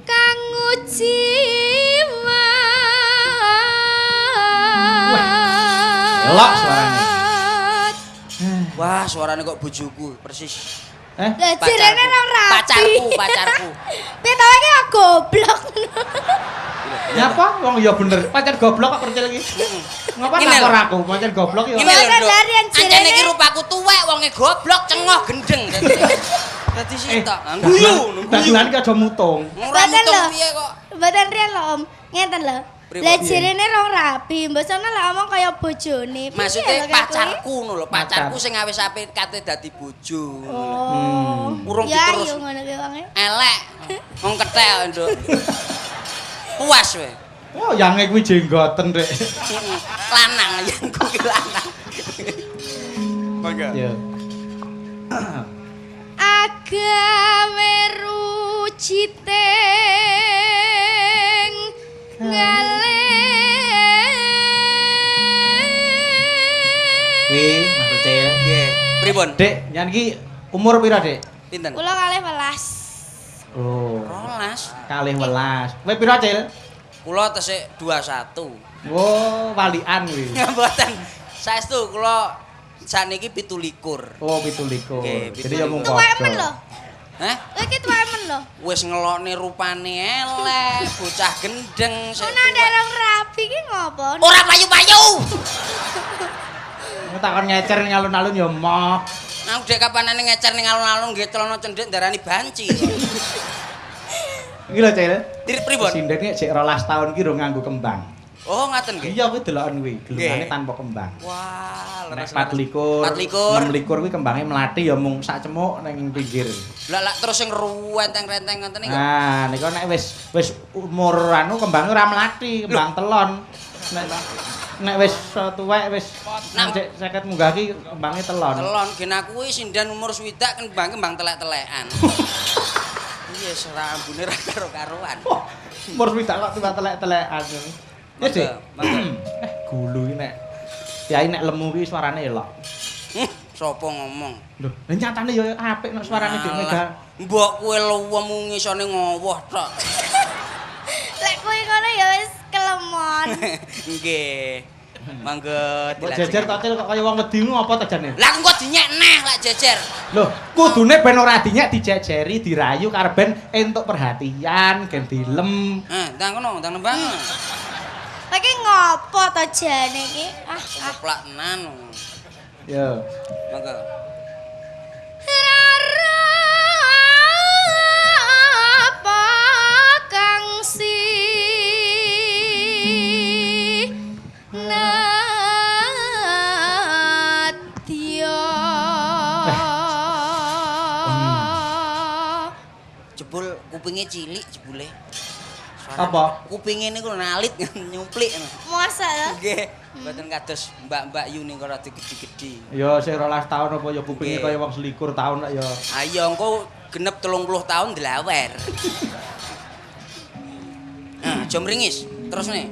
kang jiwa. Elok suarane. Wah, suarane kok bojoku persis. Eh, Lah jirene nang rapi. Pacarku. Piye to iki kok goblok. nyapa wong ya bener. Pacar goblok kok percil iki. Ngapa lapor aku? Pacar goblok ya. Ngene lho, Mboten Nduk. larian Ancene jirene. iki rupaku tuwek, wonge goblok, cengoh, gendeng. Dadi sitok. Guyu, guyu. Dagelan ki aja mutung. Ora Mboten mutung lho. piye kok. Mboten riyen lho, Om. Ngeten lho. Lah jirene rong rabi, mbok sono lek omong kaya bojone. Maksudnya pacarku ngono lho, pacarku sing awis ape kate dadi bojo. Oh. Urung ya, diterus. Ya ngono ki wonge. Elek. Wong kethek, Nduk. Puas kowe. Oh, yange kuwi jenggoten, Rek. Lanang yang kuwi lanang. Monggo. Ya. Agawe rujiting ngale. Kuwi Mas Percil. Nggih. Pripun? Dek, nyan iki umur pira, Dek? Pinten? Kula 12. Oh, 12. 12. Kowe pira, Cil? Kula tesih 21. Oh, walian kuwi. Mboten. Saestu kula saniki 27. Oh, 27. Nggih, Jadi ya mung Tuwek men lho. Hah? Kowe iki tuwek men lho. Wis ngelokne rupane elek, bocah gendeng sik Ono tuwek. nderong rabi ki ngopo? Ora payu-payu. Aku takon ngecer ning alun-alun ya moh. Aku dek kapanane ngecer ning alun-alun nggih celana cendhek ndarani banci. Iki lho, Cil. Tir pripun? Sinden iki jek 12 tahun ki rung nganggo kembang. Oh, ngaten nggih. Iya kuwi deloken kuwi, gelungane Nggih. tanpa kembang. Wah, Nek leres. 24, 26 kuwi kembange mlati ya mung sak cemuk ning pinggir. Lah lak terus sing ruwenteng-renteng ngoten niku. Nah, nika nek wis wis umur anu kembange ora mlati, kembang telon. Nek wis tuwek wis Nang- cek 50 munggah ki kembange telon. Telon gen aku kuwi sinden umur swidak kembang kembang telek-telekan. Iya, serambune ra karo-karuan. Wah, umur swidak kok tiba telek-telekan. Ya, Dik. Monggo. Gulu iki nek Yai nek lemu ki suarane elok. Sapa ngomong? Lho, lha nyatane ya apik nek suarane Dik Mega. Mbok kowe lemu ngisone ngowoh tok. Lek kowe ngono ya wis kelemon. Nggih. Monggo Mbok jejer to Cil kok kaya wong wedi ngono apa to jane? Lah engko dinyek neh lek jejer. Loh, kudune ben ora dinyek dijejeri, dirayu karo ben entuk perhatian, gen dilem. Heh, ndang kono, ndang nembang. Kowe iki ngopo to jane iki? Ah, ah. Keplak tenan. Yo. Monggo. Rara apa kang si nadya. Jebul kupinge cilik jebule. Apa? Kupinge niku nalit nyuplik. Masa lho? Nggih, mboten kados mbak-mbak yu niku rada gedhi-gedhi. Ya sing 12 tahun apa ya kupinge Nggih. kaya wong 21 tahun lak ya. Ayo engko genep 30 tahun dlawer. Nah, aja mringis, terus nih.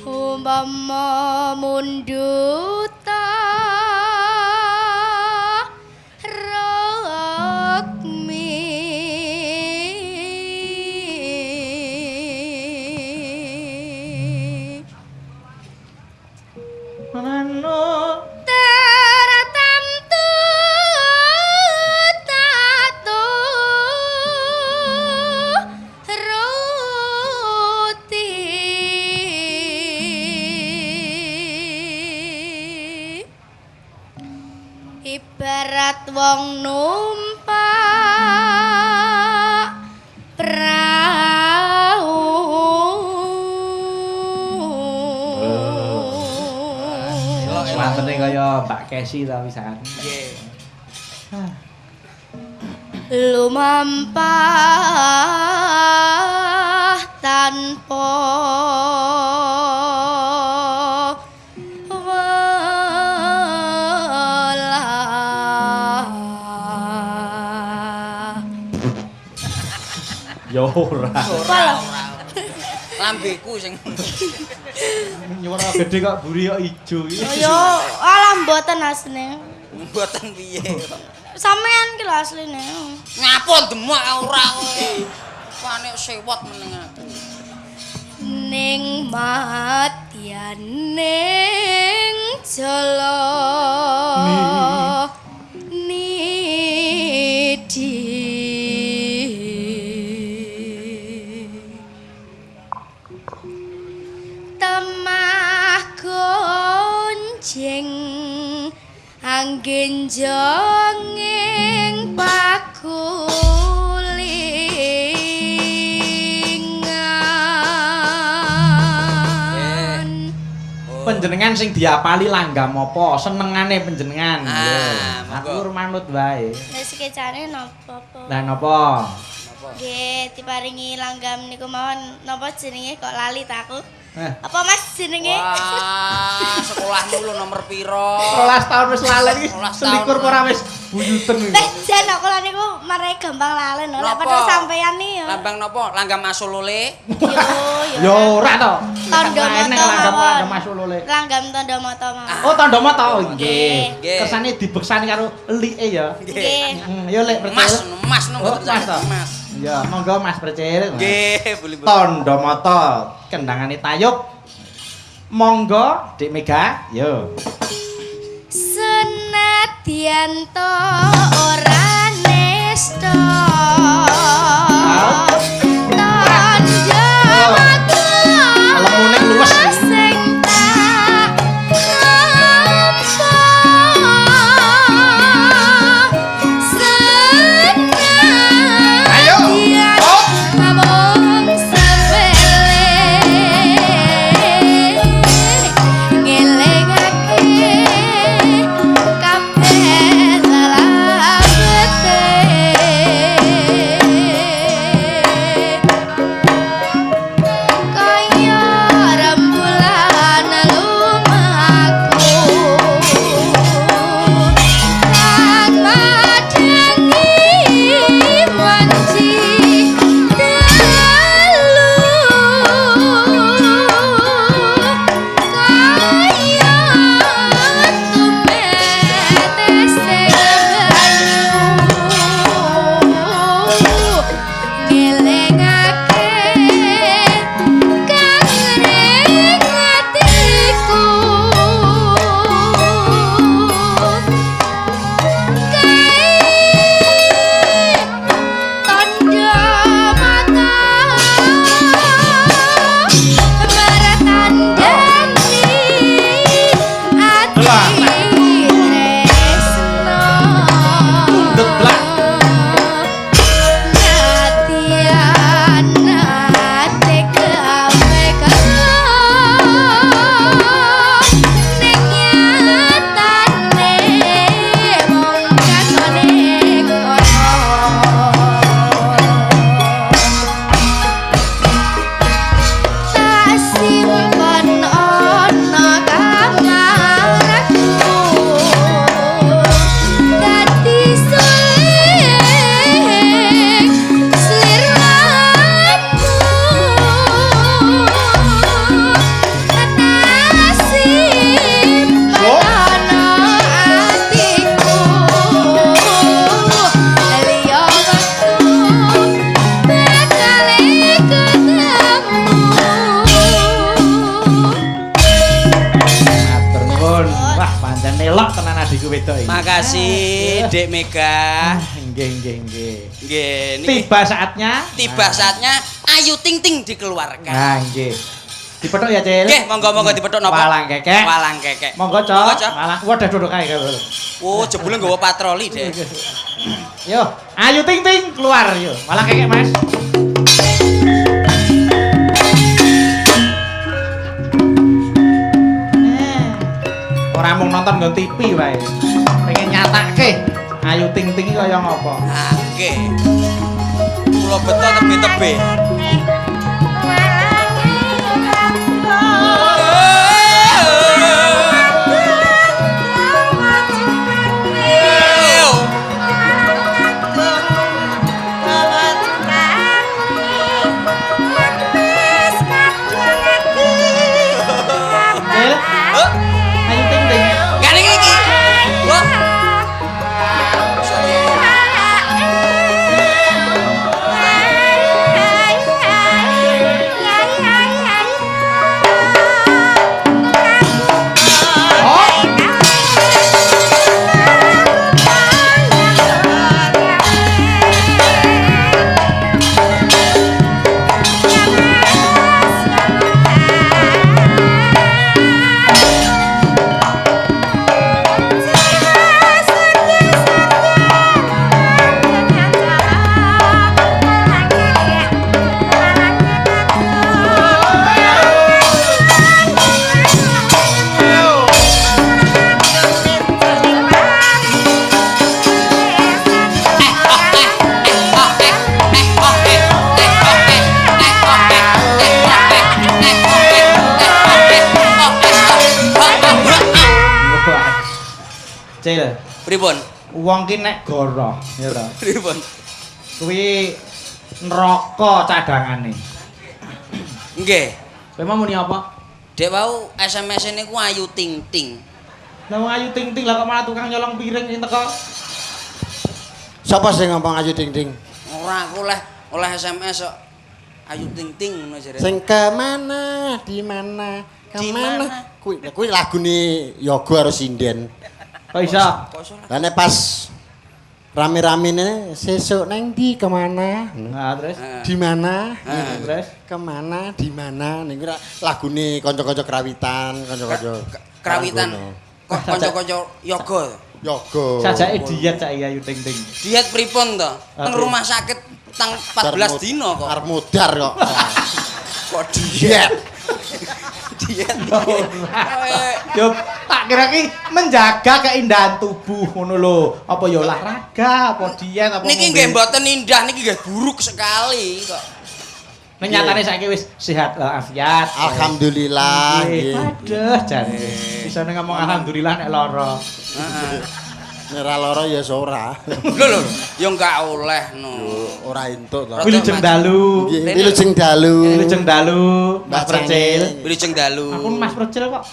Umpama munduta rukmi Mano teratamtu tatu ruti ibarat wong numpak prau. Wantene kaya Mbak Kesi ta pisan. Nggih. Lumampah tanpa welah. Ya ora. Ora, ora. Lambeku sing Nyuwara gede kok buri kok ijo iki. Oh, yo, alah mboten asline. mboten piye. Sampean ki lho asline. Ngapa demak ora kowe. Panek sewot meneng aku. Ning madyaning jala nidi temah gonjing anggen jonging pakulingan. Panjenengan sing diapali langgam apa? Senengane panjenengan. Ah, Yo. monggo. Aku manut wae. Lah sekecane napa po? Lah napa? Napa? Nggih, diparingi langgam niku mawon napa jenenge kok lali ta aku? Eh. Apa Mas jenenge? Wah, sekolahmu lho nomor piro? 12 tahun wis lali iki. 12 tahun. Selikur ora wis buyuten iki. Eh, jan aku lha niku marai gampang lalen lho. Lek Napa? padha sampeyan nih ya. Lambang napa? Langgam asolole. Yo, Ya ora to. Tondo Enek moto langgam mawon. langgam asolole. Langgam tondo moto mawon. Oh, tondo moto nggih. Nggih. Kersane dibeksani karo elike ya. Nggih. Yo lek percaya. Mas, mas no Oh, mboten Mas saged to. mas. Ya, monggo Mas Percil. Nggih, boleh boleh. Tondo moto kendangane tayub. Monggo Dik Mega, yo. Senadyan to ora nesta. Tondo moto Lemune luwes. sing tak tampa. Ayo. Senadyan Oh. namung sepele ngelingake kabeh lelabete. kasih Dek Mega. Nggih, nggih, nggih. Nggih, niki Tiba saatnya. tiba saatnya Ayu Ting Ting dikeluarkan. Nah, nggih. Dipethuk ya, Cil. Nggih, monggo-monggo dipethuk napa? Walang kekek. Walang kekek. Monggo, Cok. Monggo, Cok. Walang, wadah duduk kae. Oh, jebule nggawa patroli, Dek. Yo, Ayu Ting Ting keluar yo. Walang kekek, Mas. Ora mung nonton nggon TV wae. Pengen nyatake Ayu Ting Ting iki kaya ngopo. Ah, nggih. Kula beto tebe-tebe. Cil, Ayu Ting Ting. Gak niki iki. Wah. Oh, Cil, Pripun? wong ki nek goroh, ya ta. Pripun? Kuwi neraka cadangane. Nggih. Kowe mau muni apa? Dek wau SMS niku Ayu Ting Ting. Lah wong Ayu Ting Ting lah kok malah tukang nyolong piring sing teko. Sapa sing ngomong Ayu Ting Ting? Ora aku oleh SMS kok Ayu Ting Ting ngono jare. Sing kemana, di mana, Di mana? kemana? Kuwi kuwi lagune Yoga karo Sinden. Kok iso? Kok iso? Lah nek pas rame-ramene sesuk neng ndi kemana? Nah, terus Di mana? terus Kemana? Di mana? Niku lagune kanca-kanca krawitan, kanca-kanca Krawitan. Kok kanca-kanca yoga. Yoga. sajake diet saiki Ayu Ting Ting. Diet pripun to? Teng rumah sakit tang 14 dino kok. Arep mudar kok. Kok diet? Diet. Diet. Yo tak kira ki menjaga keindahan tubuh ngono lho. Apa ya olahraga, apa diet, apa Niki nggih mboten indah, niki nggih buruk sekali kok. Nek nyatane saiki wis sehat walafiat. Alhamdulillah. Nggih. Nggih. Waduh jane. Bisa ngomong alhamdulillah nek lara. Heeh. Nek ora lara ya ora. Lho lho, ya enggak oleh no. Ora entuk to. Wilujeng dalu. Nggih, wilujeng dalu. Wilujeng dalu, Mas Percil. Wilujeng dalu. Aku Mas Percil kok.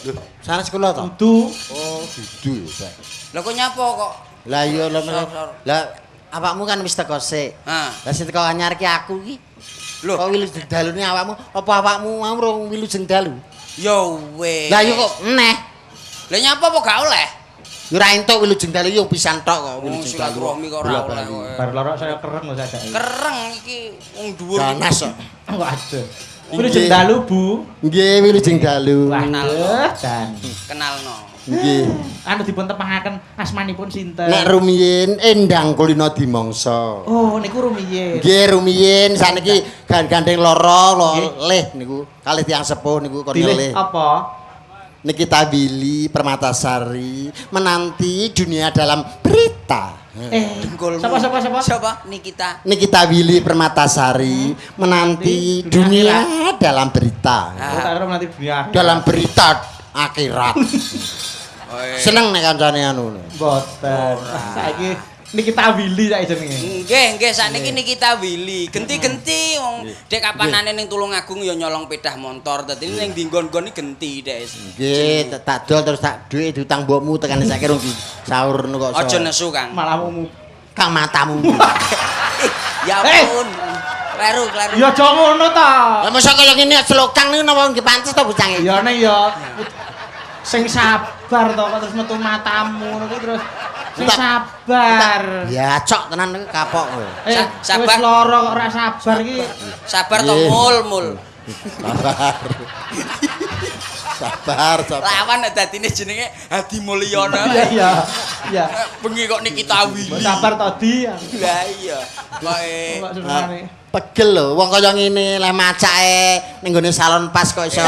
Lho, sanes kula to? Kudu. Oh, dudu ya. Lah kok nyapa kok? Lah iya lho. Lah awakmu kan wis teko sik. Hah. Lah sing teko anyar ki aku ki. Lho. Kok wilujeng dalune awakmu? Apa awakmu mau rong wilujeng dalu? Ya wis. Lah iya kok neh. Lah nyapa apa gak oleh? Ya ora entuk wilujeng dalu yo pisan tok kok wilujeng dalu. Silaturahmi kok ora oleh kok. Bar loro saya kereng lho sajake. Kereng iki wong dhuwur. Ganas kok. Waduh. Wilujeng dalu, Bu. Nggih, wilujeng dalu. Waduh, jan. Kenalno. Nggih. Anu dipun tepangaken asmanipun sinten? Nek rumiyin Endang Kulino Dimangsa. Oh, niku rumiyin. Nggih rumiyin saniki gandeng lara leh niku kalih tiyang sepuh niku kon Dilih ngelih. apa? Nikita Willy Permatasari menanti dunia dalam berita. Eh, Dengkulmu. sapa sapa sapa? Siapa? Nikita. Nikita Willy Permatasari menanti Dunia dunia dalam berita. Oh, tak kira menanti dunia. Dalam berita akhirat. Seneng nek kancane anu. Mboten. Saiki Nikita Willy saiki jenenge. Nggih, nggih sakniki Nikita Willy. Genti-genti wong dek kapanane ning Tulungagung ya nyolong pedah motor. Dadi ning ndi nggon-nggon iki genti dek. Nggih, tak dol terus tak dhuwit diutang mbokmu tekane saiki rung disaur kok. Aja nesu, Kang. Malah mu. Kang matamu. Ya ampun. Kleru, kleru. Ya aja ngono ta. Lah mosok kaya ngene slokang niku napa nggih pantes to bocah iki? Ya ning ya sing sabar sabar to kok terus metu matamu ngono kuwi terus sing sabar. Ya cok tenan iki kapok kowe. Sabar. Wis lara kok ora sabar iki. Sabar to mul-mul. Sabar. Sabar, sabar. Lawan nek dadine jenenge Hadi Mulyono. Iya iya. Iya. Bengi kok Nikita Willy. Sabar to Di. Lah iya. Kok Kok senengane. Pegel lho, wong kaya ngene leh macake ning gone salon pas kok iso.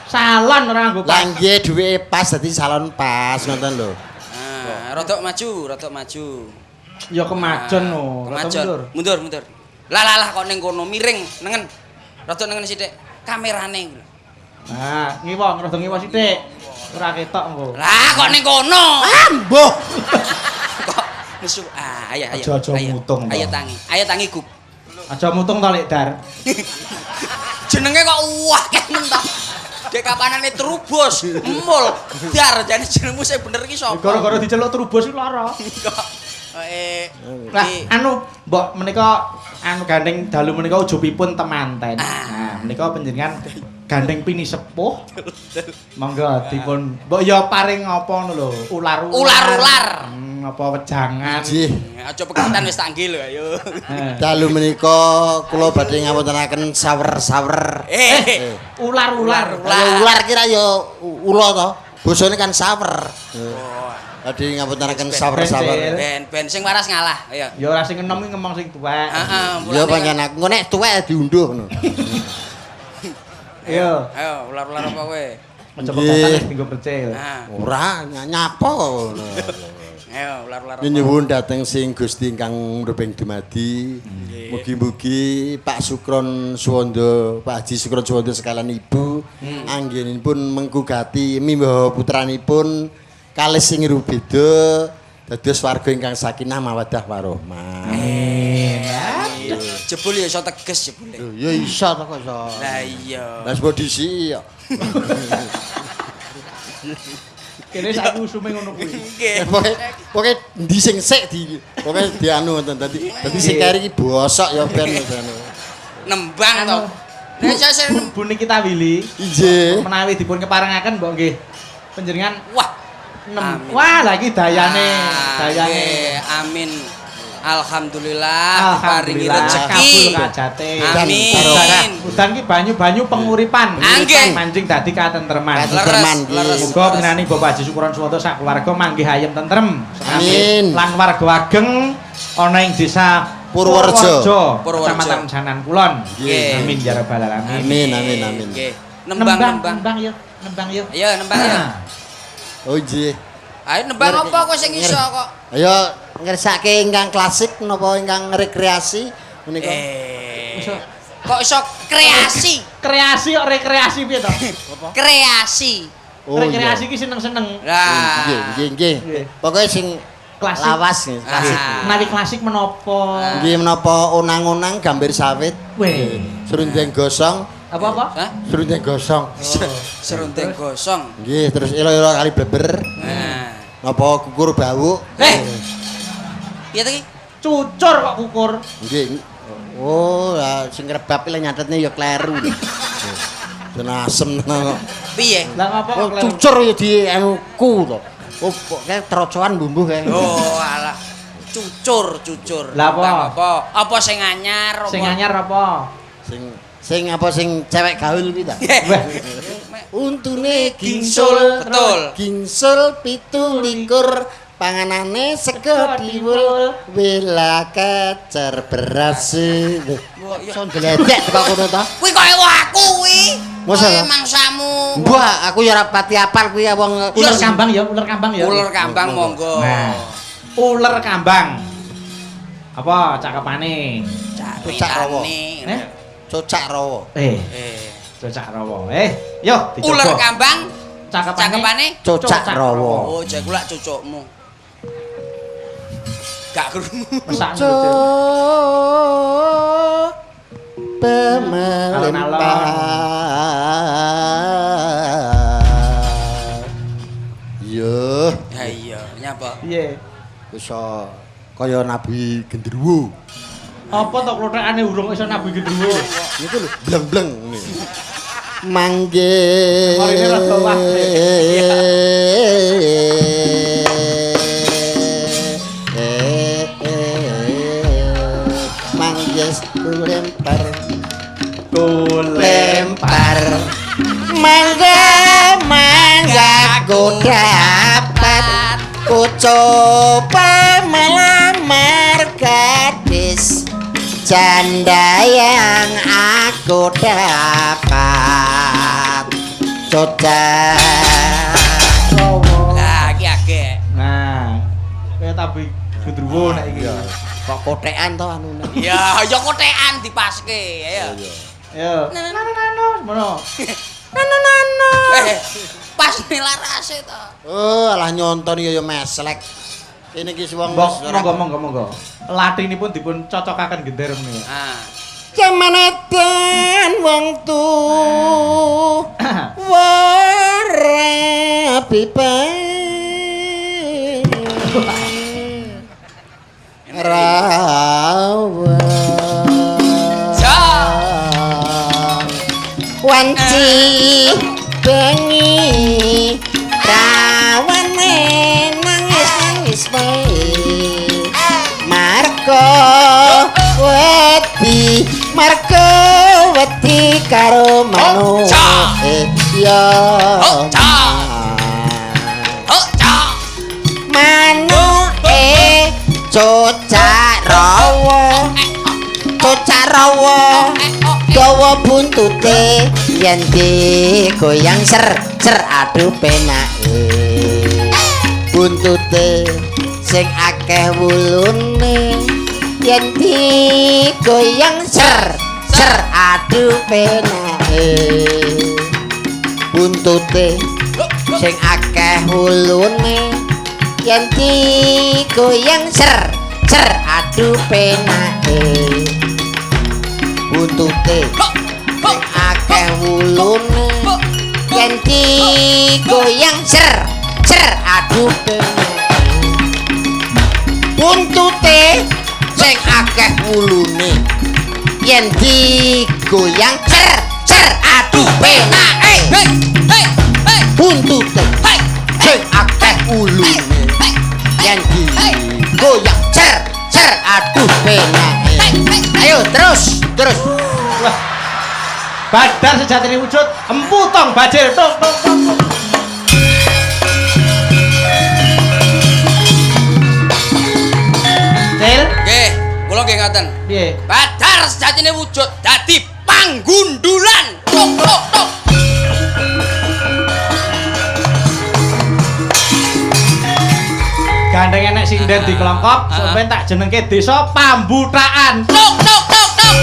Salon ora nggo pas. Lah nggih duwike pas dadi salon pas ngoten lho. Nah, rodok maju, rodok maju. Ya kemajon no, kemajon. Mundur, mundur. Lah lah lah kok ning kono miring, nengen. Rodok nengen sithik. Kamerane lho. Nah, ngiwa, rada ngiwa sithik. Ora ketok engko. Lah kok ning kono. Ah, mbuh. Kok nesu. Ah, ayo ayo. Aja-aja mutung. Ayo tangi. Ayo tangi gug. Aja mutung to Lek Dar. Jenenge kok akeh men to. Dek kapanane Trubus, Mul, Dar, jane jenengmu sing bener iki sapa? Gara-gara diceluk Trubus iki lara. Kok Lah anu mbok menika anu gandeng dalu menika ujubipun temanten. Nah, menika panjenengan gandeng pini sepuh. Monggo dipun mbok ya paring apa ngono lho, ular-ular. Ular-ular. Apa wejangan. Nggih. Aja pegatan wis tak nggih lho ayo. Dalu menika kula badhe ngawontenaken sawer-sawer. Ular-ular. Ular kira ya ula to. Bosone kan sawer. Badhe ngawontenaken sawer-sawer. Ben-ben sing waras ngalah. Ayo. Ya ora sing enom iki ngomong sing tuwek. Heeh. Ya pancen aku engko nek tuwek diunduh ngono. Ayo. Ayo ular-ular apa kowe? Aja pegatan wis dinggo percil. Ora nyapa kok ngono. Ayo ular-ular. Nyuwun dhateng sing Gusti ingkang mrubing dumadi. Mugi-mugi Pak Sukron Suwondo, Pak Haji Sukron Suwondo sekalian ibu anggenipun mengkugati mimbawa putranipun kalih sing rubeda dados warga ingkang sakinah mawaddah warahmah. Amin. Jebul ya iso teges jebule. Lho ya iso to kok iso. Lah iya. Lah sebab disiki ya. Kene saiki usume ngono kuwi. Nggih. Pokoke endi sing sik di pokoke dianu ngoten dadi dadi sing keri iki bosok ya ben ngoten. Nembang to. Nek sing Bu Nikita Willy. Inggih. Menawi dipun keparengaken mbok nggih panjenengan wah wah lha iki dayane, dayane. Amin. Alhamdulillah diparingi rezeki. Kabul kajate. Amin. Udan ki banyu-banyu penguripan. Mancing dadi katentreman. Katentreman. Muga pengenane Bapak Haji Sukron Suwondo sak keluarga manggih ayem tentrem. Amin. Lan warga ageng ana ing desa Purworejo, Kecamatan Sanan Kulon. Amin ya rabbal alamin. Amin amin amin. Nembang nembang yo, nembang yo. Ayo nembang yo. Oh nggih. Ayo nembang apa kok sing iso kok? Ayo ngersake ingkang klasik napa ingkang rekreasi menika. Kok iso kreasi? Kreasi kok rekreasi piye to? Kreasi. Oh, rekreasi iki seneng-seneng. Lah. Nggih, nggih, nggih. Pokoke sing klasik. Lawas nggih, klasik. Menawi klasik menapa? Nggih menapa onang-onang gambir sawit. Weh. Serundeng gosong. Apa-apa? Hah? Serundeng gosong. Serundeng gosong. Nggih, terus elo-elo kali bleber. Nah. Napa kukur bawuk? Piye to iki? Cucur kok kukur. Nggih. Oh, lah sing rebab iki nyatetne ya kleru. Jen asem tenan kok. Piye? Lah ngapa kok kleru? Cucur ya di anu ku to. Oh, kok kae trocoan bumbuh kae. Oh, alah. Cucur, cucur. Lah apa? Apa? Apa sing anyar apa? Sing anyar apa? Sing apa sing cewek gaul kuwi ta? Untune gingsul, betul. Gingsul 27, panganane sego diwul, wela kecer beras. Iso ndledek teko kono ta? Kuwi koyo aku kuwi. Masa ta? Mangsamu. Mbah, aku ya ora pati apal kuwi wong uler kambang ya, uler kambang ya. Uler kambang monggo. Nah, uler kambang. Apa cakepane? Cocak rawa. Cocak rawa. Cocak rawa. Yo dicoba. Uler kambang cakepane cocak rawa. Oh, jek lak cucukmu. Gak krungu. Mesakno. Pemelempar. Yo. Ya iya, nyapa? Piye? Iso kaya Nabi Genderuwo. Apa to klothekane urung iso Nabi Genderuwo? Niku lho bleng-bleng ngene. Mangge. Marine rada wah. Mangges kulempar Kulempar. Mangga mangga ku dapat, ku coba melamar gadis janda yang aku dapat. Cocok. Lah iki agek. Nah, kaya tabi gendruwo nek iki. Kok kotekan to anune. Ya, ya kotekan dipaske, ayo. Yo. Nano nano ngono. Nano nano. Pas larase to. Oh, alah nyonton ya ya meslek. Kene iki wong monggo monggo monggo. Latinipun dipun cocokaken gender menika. Ah. Jaman edan wong tu wara pipe rawa wanci bengi rawane nangis nangis wae marga wedi karo manuk ya manuke cocak rawa dawa buntute yen digoyang ser ser aduh penake buntute sing akeh wulune yen digoyang ser ser aduh penake buntute sing akeh wulune yen digoyang ser ser aduh penake buntute sing akeh wulune yen digoyang ser ser aduh penake buntute sing akeh wulune yen digoyang ser ser aduh penake buntute sing akeh wulune yen digoyang ser ser aduh penake. Ayo terus terus. Wah. Badar sejatine wujud empu tong bajir tok tok tok. Cil, Nggih, kula nggih ngoten. Piye? Badar sejatine wujud dadi panggundulan. Tok tok tok. Gandeng enek sinden dikelongkop, sampeyan tak jenengke desa Pambutaan. Tok tok tok tok.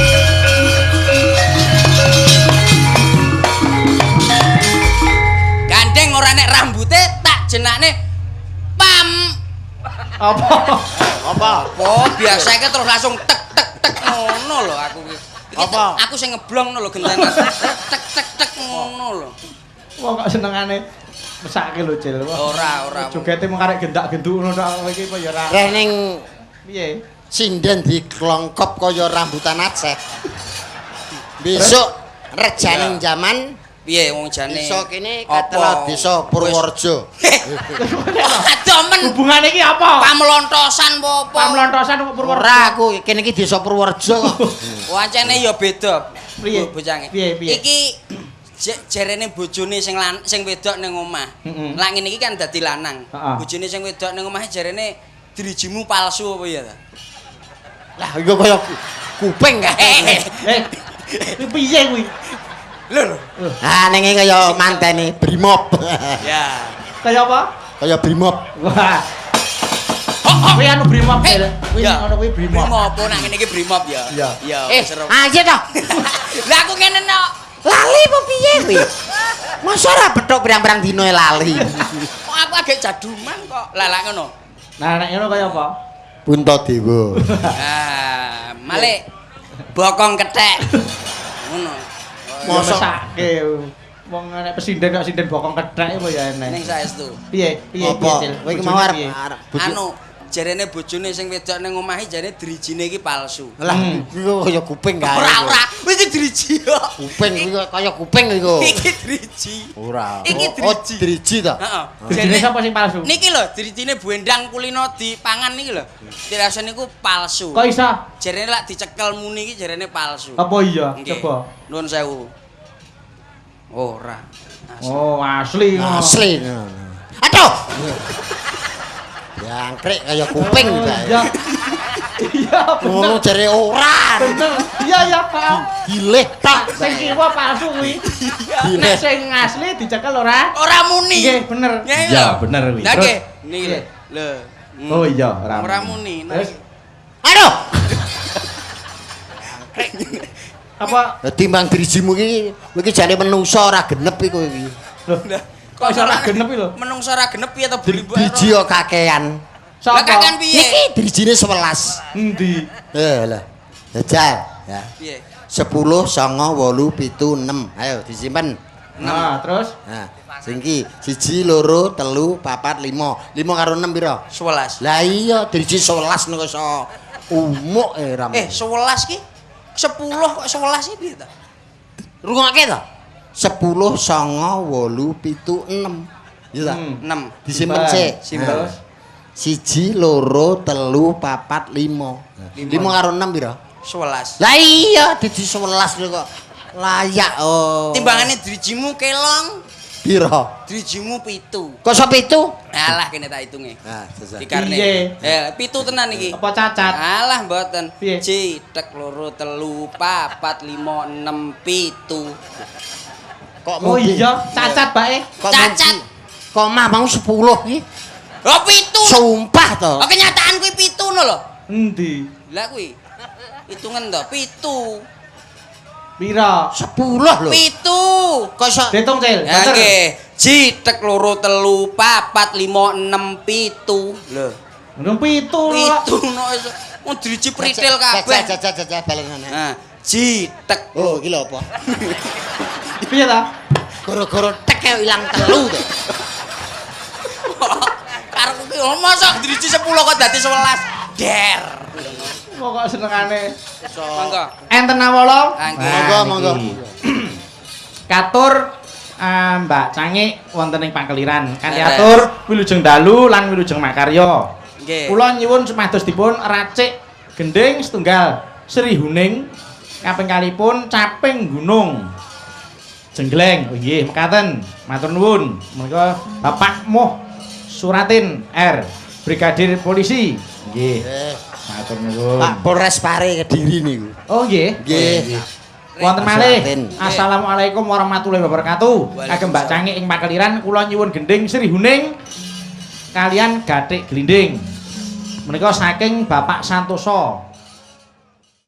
Gandeng ora nek rambute tak jenakne pam. Apa? Apa? Oh, biasa iki terus langsung tek tek tek ngono lho aku iki. Apa? Aku sing ngeblong lho gentenan. Tek tek tek ngono lho. Wong kok senengane mesake lho, Cil. Ora, ora. Jogete mung karek gendak-genduk ngono tok kowe iki apa ya ora. Reh ning piye? Sinden diklongkop kaya rambutan Aceh. Besok rejaning jaman piye wong jane? Desa kene katela desa Purworejo. Adomen. Hubungane iki apa? Pamlontosan apa apa? Pamlontosan kok Purworejo. Ora aku kene iki desa Purworejo kok. Wancene ya beda. Piye? Bocange. Piye piye? Iki jerene bojone sing sing wedok ning omah. Lah ngene iki kan dadi lanang. Bojone sing wedok ning omah jerene drijimu palsu apa ya ta? Lah iku kaya kuping kae. Eh, piye kuwi? Lho lho. Ah ning kaya mantene Brimob. Ya. Kaya apa? Kaya Brimob. Wah. Kuwi anu Brimob, Cil. Kuwi ngono kuwi Brimob. Brimob apa nang ngene iki Brimob ya? Iya. Eh, ayo to. Lah aku ngene no. Lali apa piye kuwi? Masa ora petuk pirang-pirang dina lali. Kok aku agek jaduman kok. Lah lah ngono. Nah nek ngono kaya apa? Puntadewa. Ah, malik bokong kethek. Ngono. Mosok mesake wong nek pesinden kok sinden bokong kethek apa ya enek. Ning saestu. Piye? Piye Apa? piye, Cil? Kowe iki mau arep anu jarene bojone sing wedok ning omahe jarene drijine iki palsu. Lah iku kaya kuping kae. Ora ora, kuwi iki driji kok. Kuping kuwi kaya kuping iku. Iki driji. Ora. Iki Oh, driji. driji ta? Heeh. Drijine sapa sing palsu? Niki lho, drijine Bu Endang kulino dipangan niki lho. Dirasane niku palsu. Kok iso? Jarene lak dicekel muni iki jarene palsu. Apa iya? Nggih. Coba. Nuwun sewu. Ora. Asli. Oh, asli. Asli. Aduh. Jangkrik kaya kuping Oh, ta. Iya. Iya, Ngono bener. jare ora. Bener. Iya, iya, Pak. Gilih tak. Sing kiwa palsu kuwi. Gilih. Nek sing asli dicekel ora? Ora muni. Nggih, bener. Iya, bener kuwi. Lah Terus? nggih, niki lho. Lho. Oh iya, ora Ora muni. Nah, Terus Aduh. apa? Lah timbang drijimu iki iki jane menungso ora genep iku iki. Loh, kok iso ora genep iki lho? Menungso ora genep piye to beli mbok. Driji kok kakean. Lah Sapa? kakean piye? Niki drijine 11. Endi? Eh lah. Jajal ya. Piye? 10 9 8 7 6. Ayo disimpen. Nah, terus Nah, sing iki 1 2 3 4 5. 5 karo 6 pira? 11. Lah iya driji 11 niku iso umuk e ram. 11 ki 10 kok 11 ki piye ta? Rungokke to? 10 9 8 7 6. Iya ta? 6. Disimpen sik. Simpen. Terus 1 2 3 4 5. 5 karo 6 pira? 11. Lah iya driji 11 lho kok. Layak oh. Timbangane drijimu kelong, pira? drijimu 7. Kok iso 7? Alah kene tak hitunge. Nah, jajal. Dikarne. Piye? 7 tenan iki. Apa cacat? Alah mboten. Piye? Ji, tek loro telu papat lima enem pitu. Kok Oh mungkin? iya, cacat bae. Kok Cacat. mungkin? Kok mah mau 10 iki? Oh 7. Sumpah to. Oh kenyataan kuwi 7 no lho. Endi? Lah kuwi. Hitungan to, 7. Pira? 10 lho. 7. Kok iso Ditung, Cil. Ya nggih. Ji tek loro telu papat lima enem pitu. Lho. Urung 7 lho. 7 no iso. Wong driji pritil kabeh. Jajal jajal balenane. Nah, ji tek Oh, iki lho apa? Piye ta? Gara-gara tek ilang telu to. Karo kuwi oh, mosok driji 10 kok dadi 11. Der. Pokok senengane. Monggo. Enten awala? Ah, nggih. Monggo, monggo. Katur Mbak Cangik wonten ing Pakeliran. Kanthi atur wilujeng dalu lan wilujeng makarya. Nggih. Kula nyuwun supados dipun racik gendhing setunggal Sri Huning kaping kalipun Caping Gunung. Jenggleng. Oh nggih, mekaten. Matur nuwun. Menika Bapak Muh Suratin R, Brigadir Polisi. Nggih. Matur nuwun. Pak Polres Pare Kediri niku. Oh nggih. Nggih. Wonten malih. Suratin. Assalamualaikum warahmatullahi wabarakatuh. Kagem Mbak Cangik ing Pakeliran kula nyuwun gendhing Sri Huning kalian gathik glinding. Menika saking Bapak Santoso.